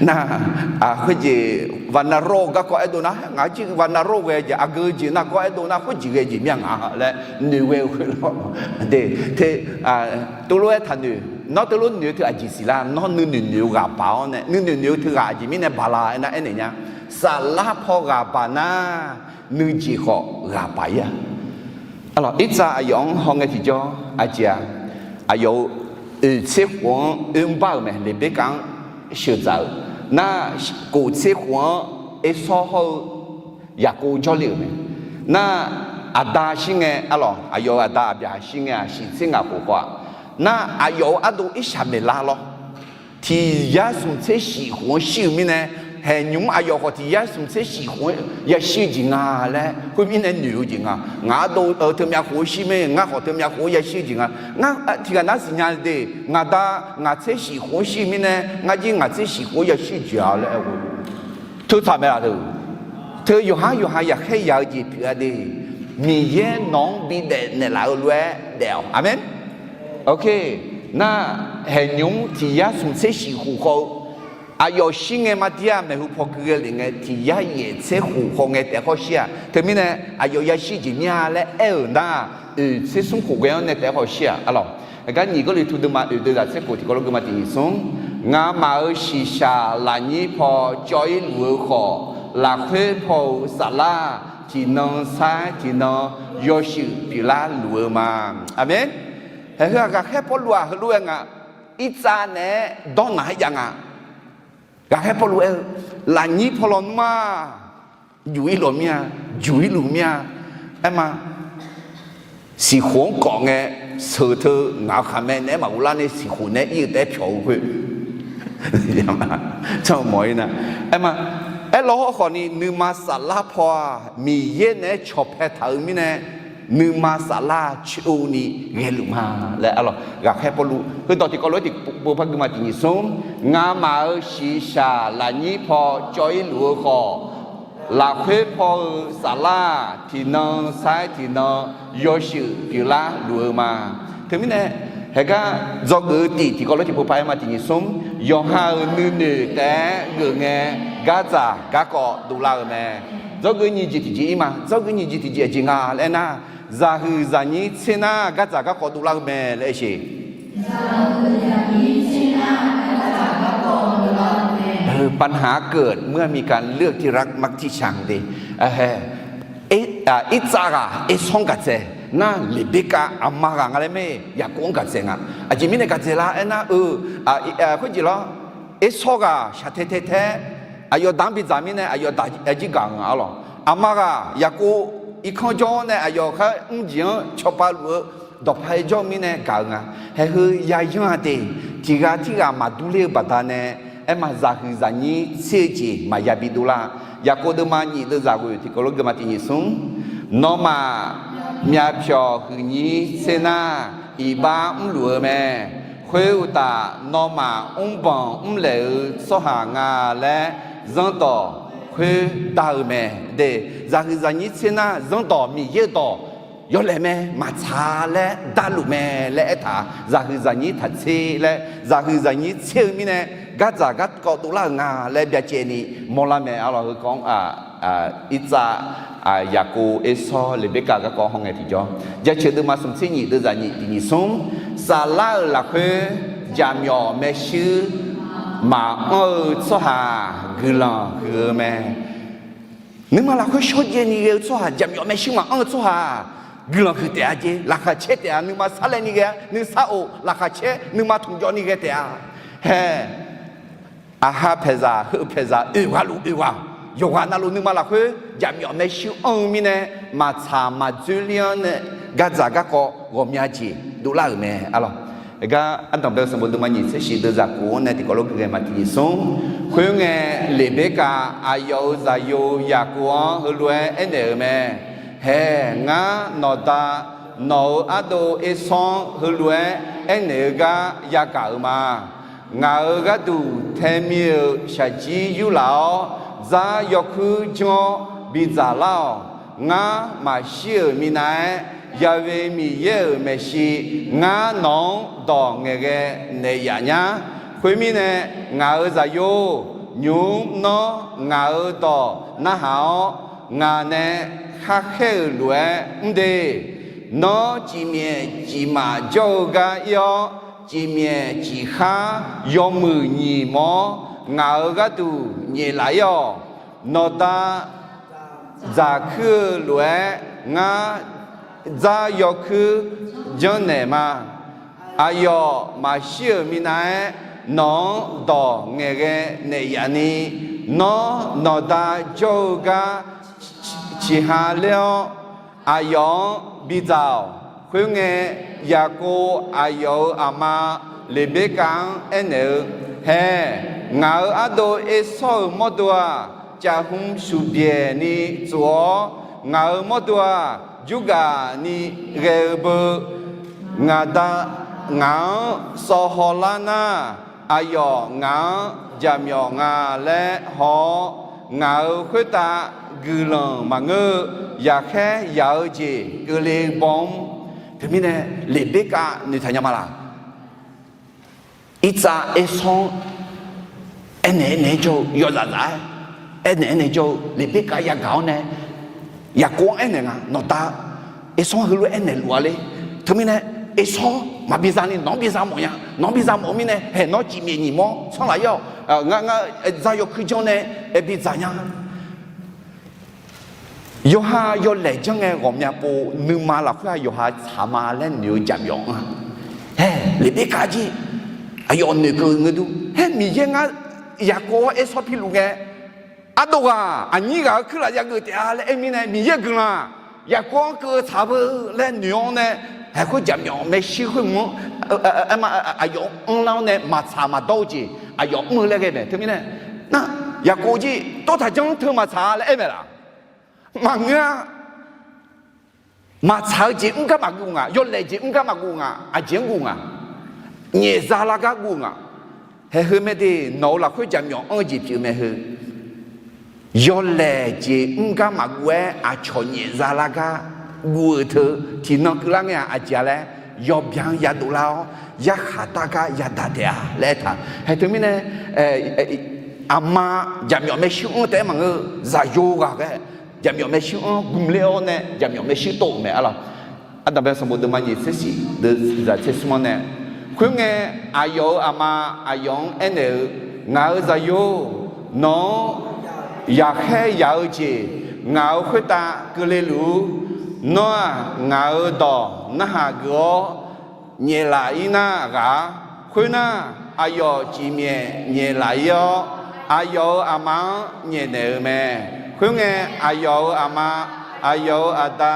nar, khoerjeq วัณโรค garkawv aerdov nar, ngaq jir วัณโรค ghae jeq aqgeu jeq nargawr aerdov nar, khoerjeq ghae jeq mir-a ngaq laer noeq ghae-eu khoer lawr. De, te, teulof-aer taqnoeq, nawr teulof noeq-eu teu aqjeq siqlar, nawr nuinoeq noeq-eu ghaq baq-awr nae, nuinoeq noeq-eu teu ghaq aqjeq mirnae baq la aer nar aernaeq nya. Saflar paw ghaq baq nar, nuijeq khawf ghaq baq-ir-a. Arlawq, irtsav aqyawf-anr haw ngae tiqjawr aqjeq-a, aqyawf-euq oeq tser khof-anr oermr bar-euq mae, Leqberkav-anr sheuqdzaq-euq nar, kof tser khof-anr Ersawr hawr-eu Yaqkov jawrle-euq mae. Nar, aqda shir ngae, arlawq, aqyawf-euq aqda Aqbyaqhaq shir ngae-aq, shiq tser ngaq khof khawf-aq, nar, aqyawf-euq ardov Irshaqmeqlar lawr. Tiq yar smq tser shiq khof-anr shir-eu mirnae, haeqnymr aqyawf khawf tiq yar smq tser shiq khof-anr yashir-eu jeq nga laer khoermirnae noeq-eu jeq nga. Ngaq ardov-eu teumyav khof-anr shir mae, ngar khawf teumyav khof-anr yashir-eu jeq nga. Ngar tiqghaq nar siqnya de, ngaq da ngaq tser shiq khof-anr shir-eu mirnae, ngar jir ngaq tser shiq khof-anr yashir-eu jeq-a laer aer-eu. Teutsaq mae laf teu. Teu yawqhar yawqha yaqkhaer ya-eu jeq pyeuf-a de. Miqyaer nawq-anr bidaef naeqlaf-eu lof-aer daef-awq. Aqmeq. Nar, haeqnymr tiq yar smq tser shiq khof khawf-eu aqyawf shir ngae mar dir-a, maeqhu paw keuv ghae lef ngae tiq yar yaef tser khof khawf ngae taef khawf shir-aq. Teumirnae aqyawf yashir jeq mir-a laer aer-euq nar, oeq tser smr khof ghae-anr nae taef khawf shir-aq, arlawq. Aqgar nyiq Gawrliqtu deuvma oeq deuv zaq tser khof tiqkawv lof geuvma tiq nyiq smr, ngamaf-euq shiqshaq lafnyir paw cawv-ir luf-eu khawf, lafkhoer paw-euq saflar tiqnan sair tiqnan yawshuif pyeuflar luf-eu ma. Aqmeq. Haeq heu-aq ghaqkhaer Pawrluv-aq heulof-aer nga, irtsav naeq-aer dawrnaq-aer jav nga. Ghaqkhaer Pawrluv aer-eu, lafnyir paw lawnmr-aq, juq-ir lawq mir-a, juq-ir luf mir-a. Aer ma, siqkhof-anr kawf ngae, sheuq teu ngaq-euq khaqmae naeq-aer maqghov lar nae siqkhof naeq-aer ir-eu taef-aer pyawq-eu khoer. Canmawf-ir nar, aer ma, aerlawr hawrkhawf ni nuima saflar paw-aq Miqyaer naeq-aer cawqpae taq-eu mirnae, nuima saflar coeni ghaeluf ma laer arlawq. Ghaqkhaer Pawrluv heudawq tiqkawv lof-aer tiqpov par gui ma tiq nyiq smr, ngamaf-euq shiqshaq lafnyir paw cawv-ir luf-eu khawf, lafkhoer paw-eu saflar tiqnan sair tiqnan yawshuif pyeuflar luf-eu ma. Teumirnae, haeqgar dzawgeuf-eu tiq tiqkawv lof-aer tiqpov par-aer ma tiq nyiq smr, yawqha-euq nuinoeq taef-aer geuf ngae, gardzaq garkawv dovlar-eu mae. Dzawgeuf nyiq jeq tiqjeq-ir ma. Dzawgeuf nyiq jeq tiqjeq aqjeq nga laer aer nar, zaqhuiq zaqnyir tser nar gardzaq garkawv dovlar-eu mae laer aer sheq. Heu ปัญหาเกิดเมื่อมีการเลือกที่รักมักที่ชัง de. Irtsav ghaq Ersanr gaqdzaeq nar, Leqberkav aqma ghaq nga laer mae, Yaqkov-anr gaqdzaeq nga. Aqjeq mirnae gaqdzaeq lar aer nar-eu, khoerjeq lawr, Ersanr ghaq shaqtae tae tae-aer aqyawf daq-anr bidzaq mirnae aqyawf daq-a jir gaq-eu nga arlawq. Aqma ghaq Yaqkov irkanr jawr-awr nae aqyawf khar mrjeq-anr cawba luf-eu dawqpae jawr-eu mirnae gaq-eu nga. Haeq heu yayanr-a de, tiq ghaq tirghaq maqdur ler-eu baqdanae, aer ma zaqhuiq zaqnyir tser-eu jeq maqya bi dovlar. Yaqkov deuvma nyiq deuv zaq ghoeq tiqkawv lof geuvma tiq nyiq smr, nawmaf myavpyawq huiqnyir tser nar, iqbax mrluf-eu mae. Khoeruqtaf, nawmaf mrbanq mrlaeq-eu tsawrhaq nga laer zanrdawq khoerdar-eu mae. De, zaqhuiq zaqnyir tser nar zanrdawq Miqyaer-eu dawq yawlaeq mae, maqtsaq laer darluf mae laer aertaq, zaqhuiq zaqnyir taq tser laer, zaqhuiq zaqnyir tser-eu mirnae gardzaq garkawv dovlar-euq nga laer byacaevni mawrlar mae. Arlawq, heukawv-anr Irtsav, Yaqkov, Ersanr, Leqberkav garkawv hawngae tiqjawr, Jaceuq deuvma smq tser nyiq deuv zaq nyiq tiq nyiq smr, saflar-euq lafkhoer jaqmyawf maershuir maqanr-eu tsawrhaq guiqlanq huiq-eu mae. Nuima lafkhoer shawrjaev ni ghae-eu tsawrhaq, jaqmyawf maershuir maqanr-eu tsawrhaq, guiqlanq huiq taef-a jeq, laqkhaq caer taef-a, nuima sarlaev ni ghae, nuisar of, laqkhaq caer, nuima tmqjawv ni ghae taef-a. Hae, aqha paeqzaq heu paeqzaq oeq ghaq luf oeq ghaq, yawqghaq navluf nuima lafkhoer jaqmyawf maershuir anr-eu mirnae, maqtsaq maqdzoerler-anr nae gardzaq garkawv ghawqmya jeq dovlar-euq mae. Alawq, gar ardanqbae-eu sanqbof deuvma nyiq tser shif deuvzaq kof-anr nae tiqkawv lof gui ghae ma tiqnyif smr. Khoerngae, Leqberkav aqyawf-euq zaqyo Yaqkov-anr heulof-aer aernaeq-euq mae. Hae, ngar nawqda nawq-euq ardov Ersanr-anr heulof-aer aernaeq-eu gar yagaq-euq ma. Ngaq-euq gharduq taemir-euq shaqjir yurlaf-awr, dzar yawkuir janr-awr bidzaq lar-awq. Ngar maqshir-euq minav-aer, Yaqve Miqyaer-euq maeqshi ngar nawq-anr dawq ngaeqghae naeq yaf nyar. Khoermirnae, ngaq-euq zaqyo, nymq-mr nawr ngaq-euq dawq narhaq-awr, ngaq nae kharkhaer-euq lof-aer mr de. Nawr cifmyaef cifmaf jawr-eu gar ir-awr, cifmyaef cifkhar yawmuiq nyiq mawr ngaq-euq gharduq nyaef laf ir-awq. Nawqda dzaqkuir-eu lof-aer ngar dzar yawkuir janrnaeq ma. Aqyawf maqshir-euq minav-aer nawq-anr dawq ngaeqghae naeq yaf ni, nawr nawqda jawr-eu gar ciqha ler-awr, aqyawf-anr bidzaq-awq. Khoerngae, Yaqkov aqyawf-euq aqma Leqberkav-anr aernaeq-eu, Hae, ngaq-euq ardov Ersanr-euq mawrdo-aq, caf hmq shuqbyaeq ni tsof-awr, ngaq-euq mawrdo-aq, jurgaq ni ghae-eu beu. Ngaq da, ngaq-anr sawv hawlar nar, aqyawf ngaq-anr jaqmyawf nga laer haw-awr, ngaq-euq khoertav guiqlanq maqngeur-eu yaqkhaer yaq-eu jeq keuvle baw-anr. Teumirnae, Leqberkav noeqtaq nya ma laq? Irtsav Ersanr aernaeq aernaeq-aer jawr-eu yawzaf zaf-aer, aernaeq aernaeq jawr-eu Leqberkav yagaq-awr nae, Yaqkov-anr aernaeq nga, nawqda Ersanr heulof-aer aernaeq luf-a le. Teumirnae, Ersanr maqbi za ni nawq-anr bi za mawf nya. Nawq-anr bi za mawf-eu mirnae, hae nawr cifmyaef nyiq mawr sanrlaf ir-awq. Ngar, ngar dzar yawkuir janr nae aer bi dzaq nya. Yawqha yawlaeq janr ngae ghawqmya pov nuima lafkhoer-aq yawqha tsaq ma laer noeq-eu jaqmyawf anr-a. Hae, Leqberkav jir aqyawf noeqkeuv ngeur dur. Hae, Miqyaer ngar Yaqkov-anr Ersanr piluf ngae, ardov ghaq aqnyir ghaq-euq kuirlaf yageuf taef-a laer aer mirnae, Miqyaer-euq guiqlanq-aq Yaqkov-anr keuv-eu tsaq beu laer noeq-awr nae, haeq khoer jaqmyawf maershuir khoer mq-anr, aerma, aqyawf anrlar-awr nae maqtsaq maqdawr-eu jeq aqyawf mr-eu laer ghae mae. Teumirnae, nar, Yaqkov jir tawrtaq janr teu maqtsaq-a laer aer mae laf? Maqngeur-a. Maqtsaq-eu jeq mr gar maqguv nga, yawlaeq jeq mr gar maqguv nga, aqjeq-anr guv nga, nyaef za lar gar guv nga. Haeq heu mae de, nawq-euq lafkhoer jaqmyawf anr-eu jeq pyeuf mae heu. Yawlaeq jeq mr gar maqguv-aer aqcawq nyaef za lar gar guv-eu teu, tiqnan keuvlar ngae-aq aqjeq-a laer, yawbyan-anr yadov lar-awr yarkhaq dar gar yadaq taef-a laer aertaq. Haeq teumirnae, aqma jaqmyawf maershuir anr taef-aer maqngeur, zaqyo ghaq ghae jaqmyawf maershuir anr gmq ler-awr nae jaqmyawf maershuir tov-euq mae arlawq. Ardanqbae sanqbof deuvma nyiq tser shif deuvzaq tser smr-anr nae, khoerngae, aqyawf-euq aqma aqyawf-anr aernaeq-eu, Ngaq-euq zaqyo-or, nawq-anr yaqkhaer yaq-eu jeq ngaq-euq khoertav keuvle luf-ur. Nawr-aq, ngaq-euq dawq narhaq geuf-awr nyaeflaf ir nar ghaq-ar. Khoernar, aqyawf cifmyaef nyaeflaf ir-awr, aqyawf-euq aqma-anr nyaefnaeq-euq mae. Khoerngae, aqyawf-euq aqma, aqyawf-euq aqda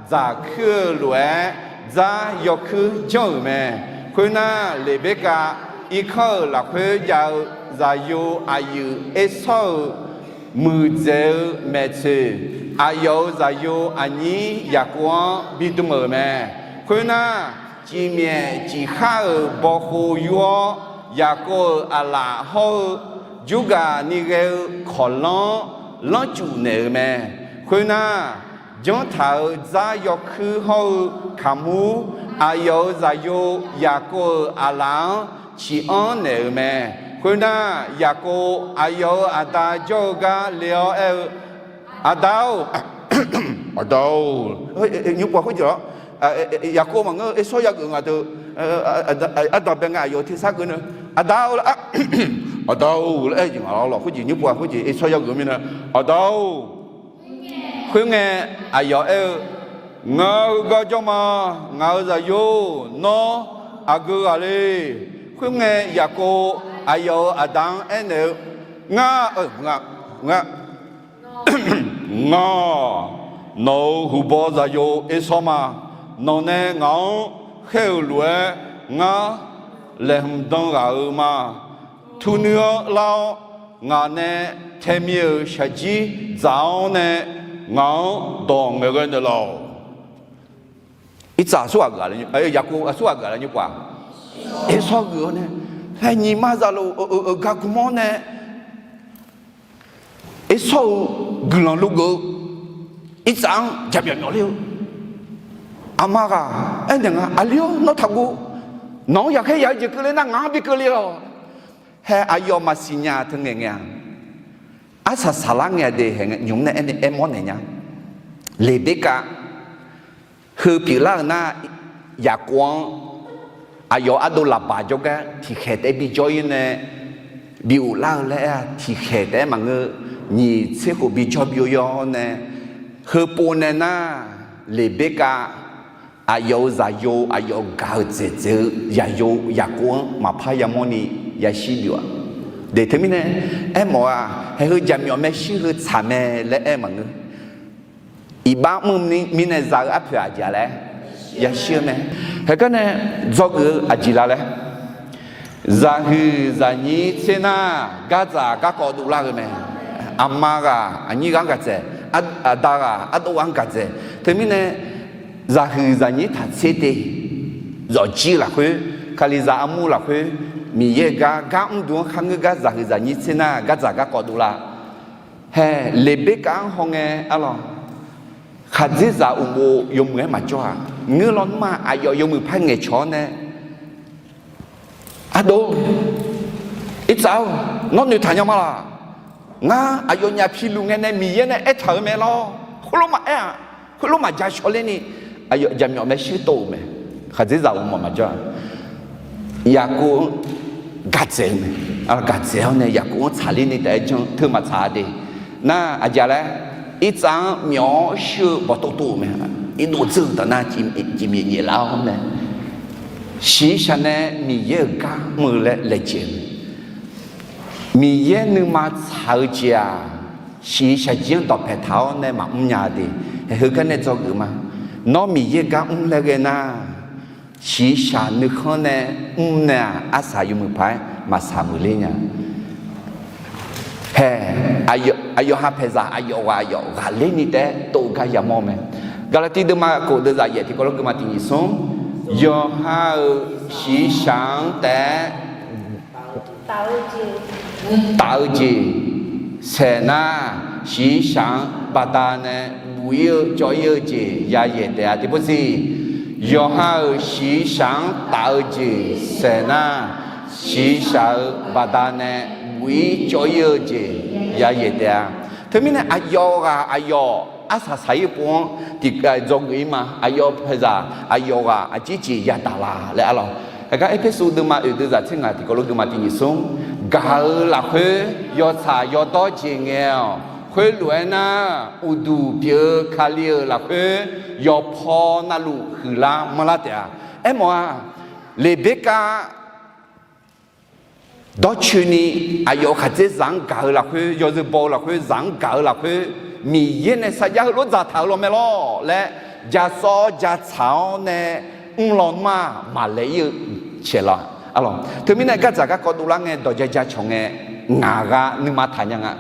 dzaq kuir-eu lof-aer dzar yawkuir janr-euq mae. Khoernar, Leqberkav irkanr-euq lafkhoer jav-eu zaqyo aqyuif Ersawr-euq muiqdzaeq-eu maeqtsoeq, aqyawf-euq zaqyo aqnyir Yaqkov-anr bidm-euq mae. Khoernar, cifmyaef cifkhar-euq bawkhov yur-awr, Yaqkov-euq aqlaf hawr-eu jurgaq ni ghae-eu kawqlanr-anr lanrcuf naeq-euq mae. Khoernar, janrtaq-euq dzar yawkuir hawr-eu kaqmur, aqyawf-euq zaqyo Yaqkov-euq aqlaf-anr ciq anr naeq-euq mae. Khoernar, Yaqkov aqyawf-euq aqda jawr-eu gar le-awr aer-eu, Aqda-or, aqda-or, nymr pov khoerjeq-awr, Yaqkov maqngeur-eu Ersawr yageuf nga deuq, ardanqbae ngae aqyawf tersar geuf nae, Aqda-or laer, aqda-or laer aer-eu jeq nga lawq. Khoerjeq nymr pov khoerjeq Ersawr yageuf mirnae, Aqda-or, Khoerngae, aqyawf aer-eu, Ngaq-euq heugar jawr ma. Ngaq-euq zaqyo, nawr aqgeu ghaq le? Khoerngae, Yaqkov aqyawf-euq aqda-anr aernaeq-eu, Ngar, ngar, ngar, nawq-euq huqbaw zaqyo Ersawr ma. Nawq nae ngaq-anr khaer-euq lof-aer, ngar laeqhmq dan ghaq-euq ma. Turnuir-anr lar-awr, ngaq nae taemir-euq shaqjir dzaq-awr nae, ngaq-anr dawq ngaeqghae naeqlaf-awq. Irtsav aqsurghaq geuf-a, Yaqkov aqsurghaq geuf-a laer nymr pov-aq, Ersawr geuf-awr nae, haer nyiq ma zaqlof-euq gar gmr-awr nae, Ersawr-euq guiqlanq logeuf-eu irtsav-anr jaqmyawf myawf ler-eu. Aqma ghaq aernaeq nga, Aqli-or, nawr taqguv. Nawq-anr yaqkhaer yaq-eu jeq keuvle nar, ngaq-anr bi keuvle-awq. Haer aqyawf maqsiq nya teu ngaeq ngae-a. Arsaq saqlar ngae-a de, hae nymq nae aernaeq aermawr naeq nya. Leqberkav heu pyeuflar-euq nar, Yaqkov-anr aqyawf ardov laqbaq jawrgar tiqkhaeq taef-aer bijawr-ir nae, bi ghoflar-eu laer-aq, tiqkhaeq taef-aer maqngeur, nyiq tser khof bijawr bi-awr nae, heupov nae nar, Leqberkav aqyawf-euq zaqyo, aqyawf gaq-euq dzaeqdzaeq-eu zaqyo Yaqkov-anr maqpar yamawrni yashir byov-a. De teumirnae aermawf-aq, hae heu jaqmyawf maershuir heu tsaq mae laer aer maqngeur. Iqbax mr mirnae za-eu arpoeq aqjeq-a laer yashir-eu mae. Haegar nae dzawgeuf-eu aqjeq la laer, zaqhuiq zaqnyir tser nar, gardzaq garkawv dovlar-eu mae. Aqma ghaq aqnyir ghaq-anr gaqdzaeq, aqda ghaq ardov ghaq-anr gaqdzaeq. Teumirnae zaqhuiq zaqnyir taq tser te, zawqjir lafkhoer, Kalizaq armur lafkhoer, Miqyaer-euq gar gar mrduq-anr kharngeur gar zaqhuiq zaqnyir tser nar gardzaq garkawv dovlar. Hae, Leqberkav-anr hawngae arlawq, khaqdzerzaq uqmov yawmuiq-aer maqjawr-aq, ngeur lawnmr-aq, aqyawf yawmuiq par ngaeqcawq-awr nae, Ardov, irtsav-or, nawr noeqtaq nya ma laq? Ngar aqyawfnyaf piluf ngae nae Miqyaer nae aertaq-euq mae lawr. Khoerlof maqaer-aq, khoerlof maqja shawrlerni, aqyawf jaqmyawf maershuir tov-euq mae. Khaqdzerzaq uqmov maqjawr-aq, Yaqkov-anr gaqdzaeq-eu mae. Gaqdzaeq-awr nae Yaqkov-anr tsaqlerni taef-aer jan teu maqtsaq-a de. Nar aqjeq laer, irtsav-anr myawf-awr shuir-eu bawqtov tov-euq mae. Irdov dzeur-eu taf nar, cifmyaef nyaef lar-awr nae, shiqshaq nae Miqyaer-euq gar mr-eu laer laejae-eu mae. Miqyaer nuima tsaq-eu jeq-aq, shiqshaq jir-anr dawqpae taq-awr nae maqmr nya de. Heugar nae dzawgeuf ma. Nawr Miqyaer gar mr laer ghae nar, shiqshaq nuikhanr nae mr nae-aq, arsaq yawmuiq paq-aer maqsaq muiqler nya. Hae, aqyawf ha paeqzaq aqyawf ghaq aqyawf ghaqlerni taef-aer tov gar yamawr-eu mae. Gaqlaqtiv deuvma khof deuvzaq yaef tiqkawv lof geuvma tiq nyiq smr, yawqha-euq shiqshaq-anr taef-aer taf-eu jeq saeq nar, shiqshaq-anr baqdanae buq-ir-eu cawv-ir-eu jeq yayaeq taef-a. Tiqpov siq, yawqha-euq shiqshaq-anr taf-eu jeq saeq nar, shiqshaq-euq baqdanae buq-ir cawv-ir-eu jeq yayaeq taef-a. Teumirnae aqyawf ghaq aqyawf arsaq saq-ir pov-anr tiqkhaeq dzawgeuf-ir ma. Aqyawf paeqzaq aqyawf ghaq aqjeq jeq yadaq la laer arlawq. Heugar Erpersu deuvma oeq deuvzaq tser ngaq tiqkawv lof geuvma tiq nyiq smr, gaq-eu lafkhoer yawtsaq yawdawr jeq ngae-awq. Khoerlof-aer nar, uqduq pyeuf-eu Kali-euq lafkhoer yawpaw navluf huiqlar manrlar taef-a. Aermawf-a, Leqberkav dawrcoeni aqyawf khaqdzerzaq-anr gaq-eu lafkhoer, yawzeu baw-eu lafkhoer, zaq-anr gaq-eu lafkhoer, Miqyaer nae sarjax heulof dzaqtaq-euq lawr mae lawr laer, jasawv-awr jatsaq-awr nae mrlaw nmr-aq, maqlaeq-ir-eu caeq la. Arlawq, teumirnae gardzaq garkawv dovlar ngae, dawq ja ja cawq ngae, ngaq ghaq nuima taq nya nga.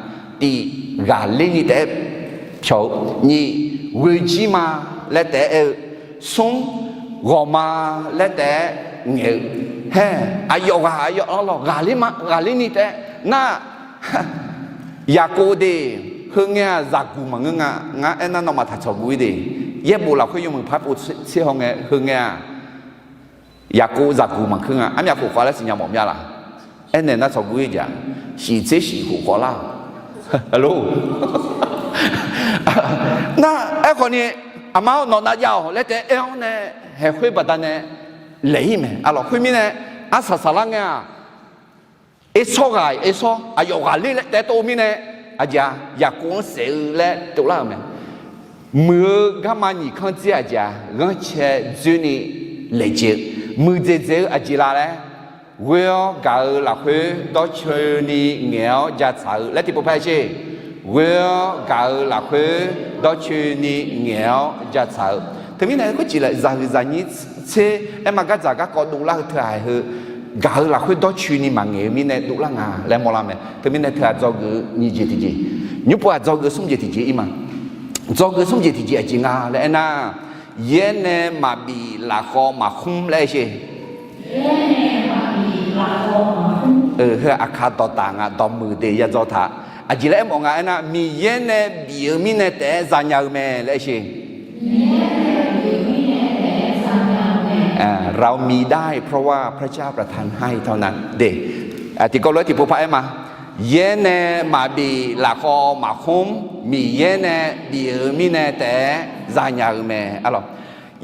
Tiq, ghaqlerni taef-aer pyawq-eu. Nyiq, ghoejir ma laer taef-aer aer-eu. Smr, ghawq ma laer taef-aer ngaeq-eu. Hae, aqyawf ghaq aqyawf arlawq ghaqler ma, ghaqlerni taef-aer nar, Yaqkov de, heungae-aq zaqguq maqngeur nga. Ngar aernar nawmaf taq tsawqguv-ir de. Yaerbof lafkhoer yawmuiq par pov tser haw ngae, heungae-aq Yaqkov zaqguq maqkeur nga. Armyaf khof khawf laer siqnya mawf mya laq? Aernaeq nar tsawqguv-ir jeq-aq, shiq tser shiq khof khawf lar-awq. Nar aerkhawf ni, aqma-awr nawq nav jav-awq laer taef-aer aer-awr nae, haeq khoer baqdanae laeq-ir mae. Arlawq, khoermirnae arsaq saqlar ngae-aq, Ersawr ghaq Ersawr aqyawf ghaqler laer taef-aer tov-eu mirnae, aqjeq-a, Yaqkov-anr saef-eu laer tov lar-euq mae. Muiq-eu garma nyiq kanr dzer aqjeq-aq, ghanrcae dzoerni laejae-eu, muiqdzaeq dzaeq-eu aqjeq la laer, ghoe-awr gaq-eu lafkhoer dawrcoeni ngaeq-awr jatsaq-eu laer tiqpov par-aer sher. Ghoe-awr gaq-eu lafkhoer dawrcoeni ngaeq-awr jatsaq-eu. Teumirnae khoerjeq laer zaqhuiq zaqnyir tser aerma gardzaq garkawv dovlar-eu teughaq heu, gaq-eu lafkhoer dawrcoeni maqngaeq-eu mirnae dovlar nga laer mawrlar mae. Teumirnae teughaq dzawgeuf-eu nyiq jeq tiqjeq, nymr pov-aq dzawgeuf-eu smr jeq tiqjeq ir ma. Dzawgeuf-eu smr jeq tiqjeq aqjeq nga laer aernar, yaer nae maqbif lafkhawv maqkhmr laer aer sher. Heu aqkar dawqtaf nga, dawqmuiq de ya dzaw taq. Aqjeq laer aermawf nga aernar, Miqyaer nae bif-eu mirnae taef-aer zanya-eu mae laer aer sher. เรามีได้เพราะว่าพระเจ้าประทานให้เท่านั้น de. Tiqkawv lof-aer tiqpov par-aer ma. Yaer nae maqbif lafkhawv maqkhmr, Miqyaer nae bif-eu mirnae taef-aer zanya-eu mae.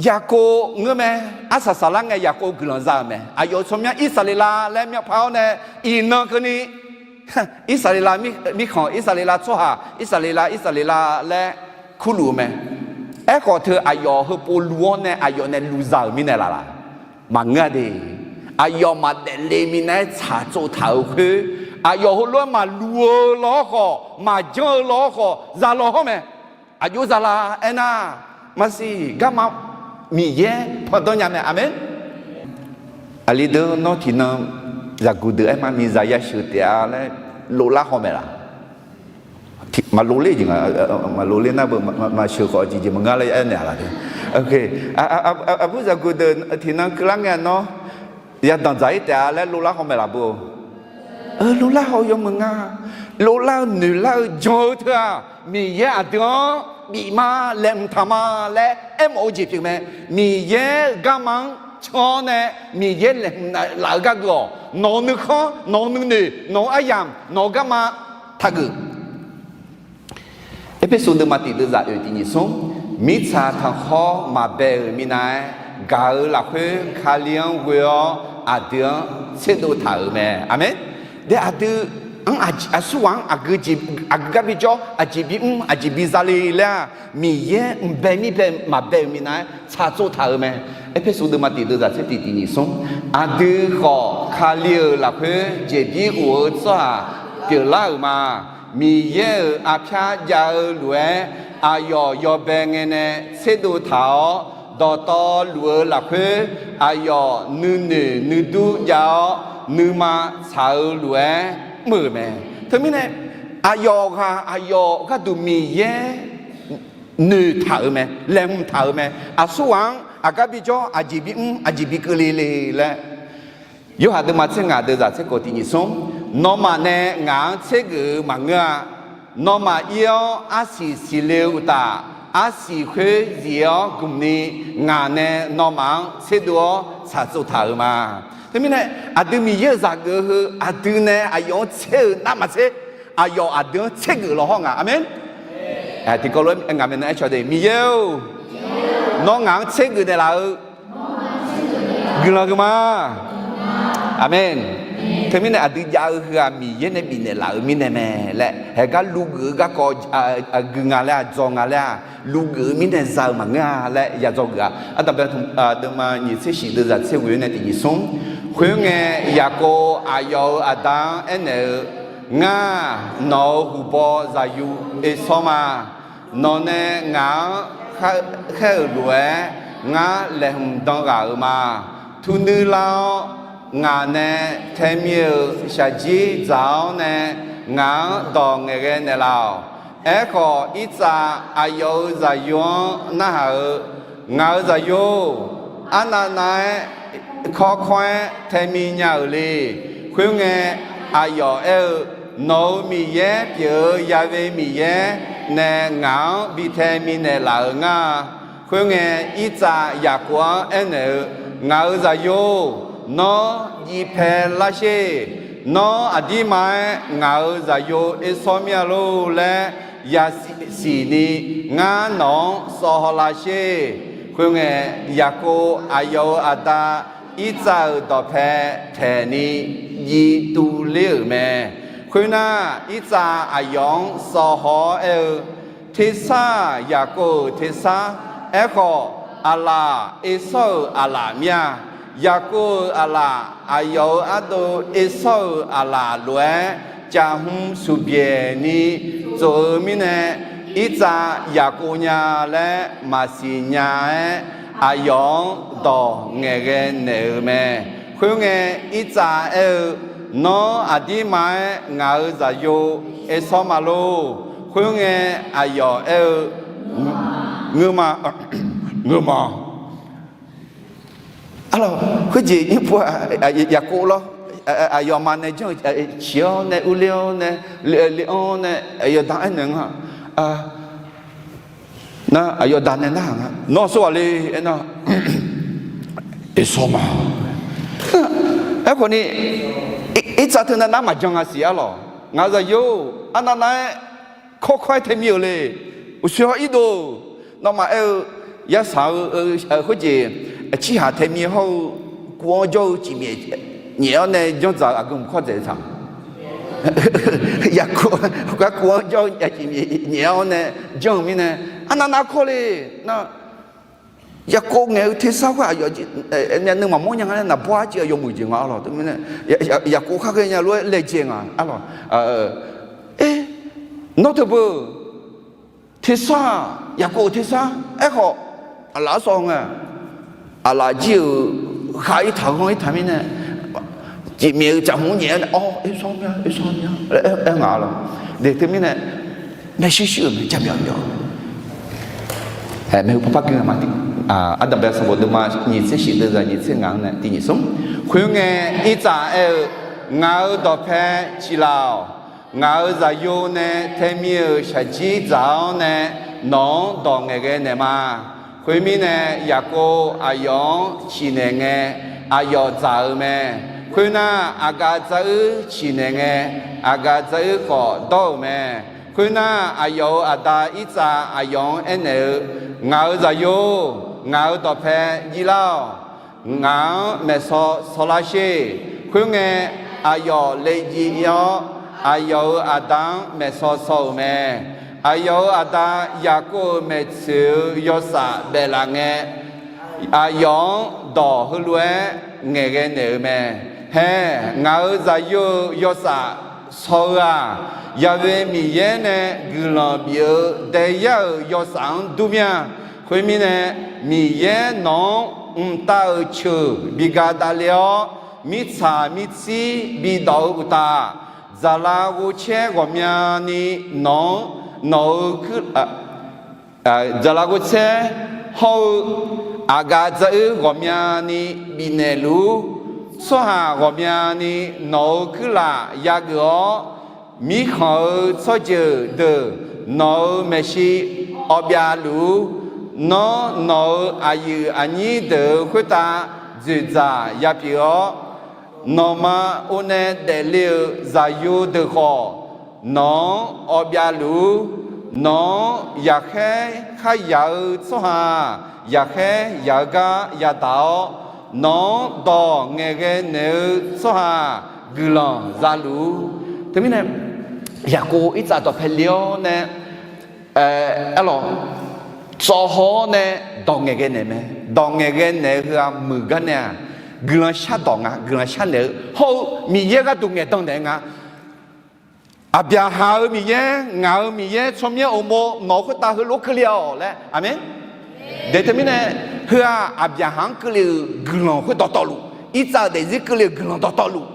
Yaqkov ngeur mae. Arsaq saflar ngae Yaqkov guiqlanq za-euq mae. Aqyawf-euq tsawrmyanr Irsaqleqlav laer myavpar-awr nae iqnan keuvni Irsaqleqlav mirkhanq, Irsaqleqlav tsawrhaq, Irsaqleqlav, Irsaqleqlav laer kurluf-eu mae. Aerkhawf teu aqyawf heupov luf-awr nae aqyawf nae luf za-euq mirnae laf laq? Maqngeur-a de. Aqyawf maqdaef le minav-aer tsaqtsov taq-euq khoer, aqyawf heulof-aer maqluf-eu law-awr khawf, maqjanr-eu law-awr khawf, za law hawr mae. Aqjox za la aernar, maqsiq garma Miqyaer pandanr nya mae. Aqmeq. Aqli deuq nawr tiqnan zaqguq deuq aer ma, miqzaq yasheuq taef-a laer lovlar haw mae laq? Maqlovler jeq nga, maqlovler nar beu maqsheuq khawf jeq jeq maqngar laer aernaeq-a laq de. Aqbur zaqguq deuq tiqnan keuvlar ngae nawr, yadanq dzaq-ir taef-a laer lovlar haw mae laq beu? Lovlar haw-eu yawmuiq nga. Lovlar-eu noeqlar-eu jan-eu teu-aq, Miqyaer aqdui-anr bif ma, laeqhmq taq ma laer aermawf-eu jeq pyeuf mae. Miqyaer-euq garma-anr can-awr nae Miqyaer laeqhmq laf-eu gar geuv-awq. Nawq-euq nuikhanr, nawq-euq nuinoeq, nawq-euq aryamq, nawq-euq garma taqgeuf. Erpersu deuvma tiq deuvzaq oeq tiq nyiq smr, mirtsaq tanqkhawr maqbae-euq minav-aer gaq-eu lafkhoer Kali-anr ghoe-awr aqdui-anr tserdov taq-euq mae. Aqmeq. De aqdui-anr aqsur ghaq-anr aqgeu gar bijawr, aqjeq bimr, aqjeq biza le laer-aq, Miqyaer mqbae mirbae maqbae-euq minav-aer tsaqtsov taq-euq mae. Erpersu deuvma tiq deuvzaq tser tiq tiq nyiq smr, aqdui khawf Kali-euq lafkhoer jeqbir of-eu tsawrhaq pyeuflar-euq ma. Miqyaer-euq arpyar jav-eu lof-aer, aqyawf yawbae ngae nae tserdov taq-awr, dawqtawvluf-eu lafkhoer aqyawf nuinoeq nuidur jav-awr, nuima tsaq-eu lof-aer mr-euq mae. Teumirnae, aqyawf ghaq aqyawf gharduq Miqyaer noeqtaq-euq mae, laeqhmq taq-euq mae. Aqsur ghaq-anr aqgar bijawr, aqjeq bimr, aqjeq bikeuv le le laer, Yorhaq deuvma tser ngaq deuvzaq tser khof tiq nyiq smr, nawmaf nae ngaq-anr tsergeuf-eu maqngeur-a. Nawmaf ir-awr arsiq siqle-eu uqtaf, arsiq khoer zif-awr gmq ni, ngaq nae nawmaf-anr tserdov-awr tsaqtsov taq-euq ma. Teumirnae, aqdui Miqyaer-euq zaq geuf-eu heu aqdui nae aqyawf-anr tser-euq nar maqtser, aqyawf aqdui-anr tsergeuf law hawr nga. Aqmeq. Tiqkawv lof-aer ngaq maeqnan aercaw de, Miqyaer-or, nawr ngaq-anr tsergeuf naeqlaf-eu guiqlanq geuq ma. Aqmeq. Teumirnae aqdui jav-eu heu-aq Miqyaer nae bifnaeq laf-euq mirnae mae laer, haeqgar luvgeuf-eu garkawv aqgeu nga laer-aq, dzaw nga laer-aq, luvgeuf-eu mirnae za-eu maqngeur-a laer ya dzaw geuf-a. Ardanqbae deuvma nyiq tser shif deuvzaq tser ghoe nae tiq nyiq smr, khoerngae Yaqkov aqyawf-euq aqda-anr aernaeq-eu, Ngar, nawq-euq huqbaw zaqyo Ersawr ma. Nawq nae ngaq-anr khaer-euq lof-aer, ngar laeqhmq dan ghaq-euq ma. Turnuir lar-awr, ngaq nae taemi-euq shaqjir dzaq-awr nae, ngaq-anr dawq ngaeqghae naeqlaf-awq. Aerkhawf, Irtsav aqyawf-euq zaqyo-anr narhaq-eu, Ngaq-euq zaqyo-or, arnav nav-aer kawrkawr-aer taemi nya-euq le. Khoerngae, aqyawf aer-eu, Nawq-euq Miqyaer pyeuf-eu Ya'we Miqyaer nae ngaq-anr bi taemi naeqlaf-euq ngar-a. Khoerngae, Irtsav Yaqkov-anr aernaeq-eu, Ngaq-euq zaqyo-or, nawr jiv pae lar sher. Nawr aqdirma-aer ngaq-euq zaqyo Ersawr mir-a lor laer yasiq ni, ngar nawq-anr sawv haw lar sher. Khoerngae, Yaqkov aqyawf-euq aqda Irtsav-euq dawqpae taeq ni jiv tuvler-euq mae. Khoernar, Irtsav aqyawf-anr sawv haw-awr aer-eu, Tersar-aq, Yaqkov-euq tersar. Aerkhawf, aqlaf Ersawr-euq aqlaf mir-a. Yaqkov-euq aqlaf aqyawf-euq ardov Ersawr-euq aqlaf lof-aer, caf hmq suqbyaeq ni tsof-eu mirnae, Irtsav Yaqkov nya laer maqsiq nya-aer, aqyawf-anr dawq ngaeqghae naeq-euq mae. Khoerngae, Irtsav aer-eu, Nawr aqdirma-aer ngaq-euq zaqyo Ersawr ma lor. Khoerngae, aqyawf aer-eu, Ngeurma, ngeurma. Arlawq, khoerjeq nymr pu-aq, Yaqkov lawr, aqyawf aqma nae janr-eu ciq-awr nae, urler-awr nae, le-anr nae, aqyawf da aernaeq nga. Nar aqyawf da nae nar-aq nga, Nawr aqsur ghaq le? Aernar, Ersawr ma. Aerkhawf ni, Irtsav teunav nar maqjan nga siq arlawq. Ngaq-euq zaqyo-or, arnav nav-aer kawrkawr-aer taemir-euq le. Uqshoe hawr irdov-eu, nawmaf aer-eu, yasaq-eu khoerjeq, aqcirhaq taemir hawr-eu, kuv-anr jawr-eu cifmyaef nyaef-awr nae janrdzaq-eu aqgeu mq kawr dzaeq-eu taq. Yaqkov gar kuv-anr jawr-eu cifmyaef nyaef-awr nae janr-eu mirnae, arnav nav kawr le. Nar Yaqkov ngaeq-eu tersar khoer aqyawf nuima mawrnya nga laer naqbawr arciv-eu yawmuiq jeq nga arlawq. Teumirnae, Yaqkov khar ghaenya lof-aer laejae nga arlawq. Nawr teubeu tersar-aq, Yaqkov-euq tersar. Aerkhawf, aqlaf-anr sawv ngae, aqlaf jir-euq khav-ir taq ghanr-ir taq mirnae, jeqmyaef-eu caf hmq nyaef-awr nae, Awr, Ersawr mya, Ersawr mya laer aer nga arlawq. De teumirnae, maershuir shuir-euq mae, jaqmyawf myawf-eu mae. Maeqhu paw par gui nga ma. Ardanqbae sanqbof deuvma nyiq tser shif deuvzaq nyiq tser ngaq-anr nae tiq nyiq smr. Khoerngae, Irtsav aer-eu, Ngaq-euq dawqpae ciqlaf-awq. Ngaq-euq zaqyo nae taemir-euq shaqjir dzaq-awr nae, nawq-anr dawq ngaeqghae naeq ma. Khoermirnae, Yaqkov aqyawf-anr ciqnaeq ngae, aqyawf dzaq-eu mae. Khoernar, aqgaf dzaruir ciqnaeq ngae, aqgaf dzaruir khawf dawr-euq mae. Khoernar, aqyawf-euq aqda Irtsav aqyawf-anr aernaeq-eu, Ngaq-euq zaqyo-or, ngaq-euq dawqpae jir lar-awq. Ngaq-anr maeqsaw saw lar sher. Khoerngae, aqyawf le jir ir-awr, aqyawf-euq aqda-anr maeqsaw saw-euq mae. Aqyawf-euq aqda Yaqkov-euq maeqtsoeq-eu yawsaf baef laf ngae, aqyawf-anr dawq heulof-aer ngaeqghae naeq-eu mae. Hae, ngaq-euq zaqyo-euq yawsaf saw-eu-aq, Yaqve Miqyaer nae guiqlanq bif-eu daeyar-euq yawsaf-anr dur mir-a. Khoermirnae, Miqyaer nawq-anr mqtav-euq ceuq bi ga davle-awr, mirtsaq mirtsir bidawq-eu uqtaf, dzaqlaf ghovcaer ghawqmyani nawq-anr, nawq-eu kuir, dzaqlaf ghovcaer hawr-eu aqgaf dzaruir ghawqmyani bifnaeq luf-ur. Tsawrhaq ghawqmyani nawq-euq kuirlaf yageuf-awr, mirkhanq-eu tsawrjeuq deuq nawq-euq maeqshi awbyav luf-ur. Nawr nawq-euq aqyuif aqnyir deuq-euq khoertav dzoeqdzaq yapyeuf-awr, nawqma or nae daefle-euq zaqyo deuq khawf, nawq-anr awbyav luf-ur. Nawq-anr yaqkhaer kharyaq-eu tsawrhaq-aq, yaqkhaer yaq-eu gar yadaq-awr, nawq-anr dawq ngaeqghae naeq-eu tsawrhaq-aq, guiqlanq za luf-ur. Teumirnae, Yaqkov Irtsav dawqpae le-awr nae, arlawq, tsawv haw-awr nae dawq ngaeqghae naeq mae. Dawq ngaeqghae naeq-eu heu-aq muiq gar nae-aq, guiqlanq shardawq nga, guiqlanq sharnaeq-eu hawr-eu Miqyaer gharduq ngaeqdan naeq-eu nga. Aqbyaqhaq-euq Miqyaer, ngaq-euq Miqyaer, tsawrmyanr uqmov nawq-euq khoertav heulof-aer keuvle-awq laer. Aqmeq. De teumirnae, heu-aq Aqbyaqhaq-anr keuvle-euq guiqlanq khoer dawqtawvluf, Irtsav-euq daefzir keuvle-euq guiqlanq dawqtawvluf,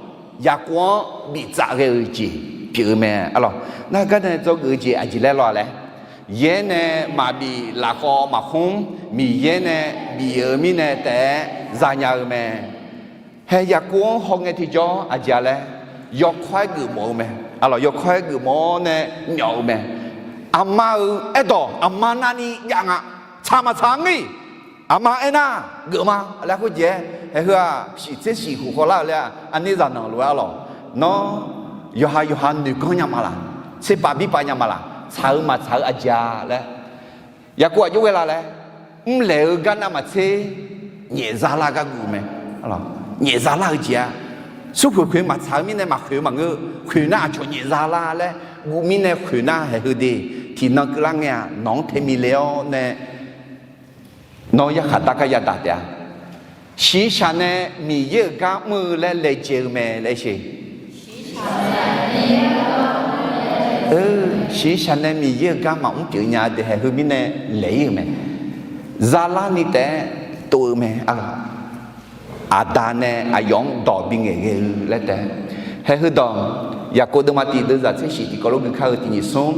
Yaqkov-anr biftsaf ghae-eu jeq pyeuf-eu mae. Arlawq, nar gar nae dzawgeuf-eu jeq aqjeq laer law-a laer, yaer nae maqbif lafkhawv maqkhmr, Miqyaer nae bif-eu mirnae taef-aer zanya-eu mae. Hae, Yaqkov-anr hawngae tiqjawr aqjeq-a laer, yawkawr-aer geufmawf-eu mae. Arlawq, yawkawr-aer geufmawf-awr nae myawf-eu mae. Aqma-euq aerdawq aqma navni jav nga. Tsaq maqtsaq-a ngir. Aqma aernar, geufma laer khoerjeq-aer, hae heu-aq, shiq tser shiq khof khawvlar-eu laer-aq, aqnir zaqnanq lof-aer arlawq, nawr yawqha yawqha noeqganr nya ma laq, tserpav birpav nya ma laq, tsaq-eu maqtsaq-eu aqjeq-a laer, Yaqkov aqjox ghae la laer, mrlaeq-eu gar navmaqtser nyaefzar lar gar guv mae. Nyaefzar lar-eu jeq-a, smrkhoeq khoeq maqtsaq-eu mirnae maqkhoeq-eu maqngeur, khoeq nar aqcawq nyaefzar lar laer guv mirnae khoeq nar haeq heu de, iqnan keuvlar ngae-aq, nawq-anr tae miqle-awr nae, nawr yarkhaq dar gar yadaq taef-a. Shiqshaq nae Miqyaer-euq gar mr-eu laer laejae-eu mae laer sher. Shiqshaq nae Miqyaer-euq gar maqmr pyeuf nya de haeq heu mirnae laeq-ir-euq mae. Zalarni taef-aer tov-eu mae. Aqda nae aqyawf-anr dawq bingaeq ghae-eu laer taef-aer. Haeq heudawq, Yaqkov deuvma tiq deuvzaq tser shiq tiqkawv lof gui kar-eu tiq nyiq smr,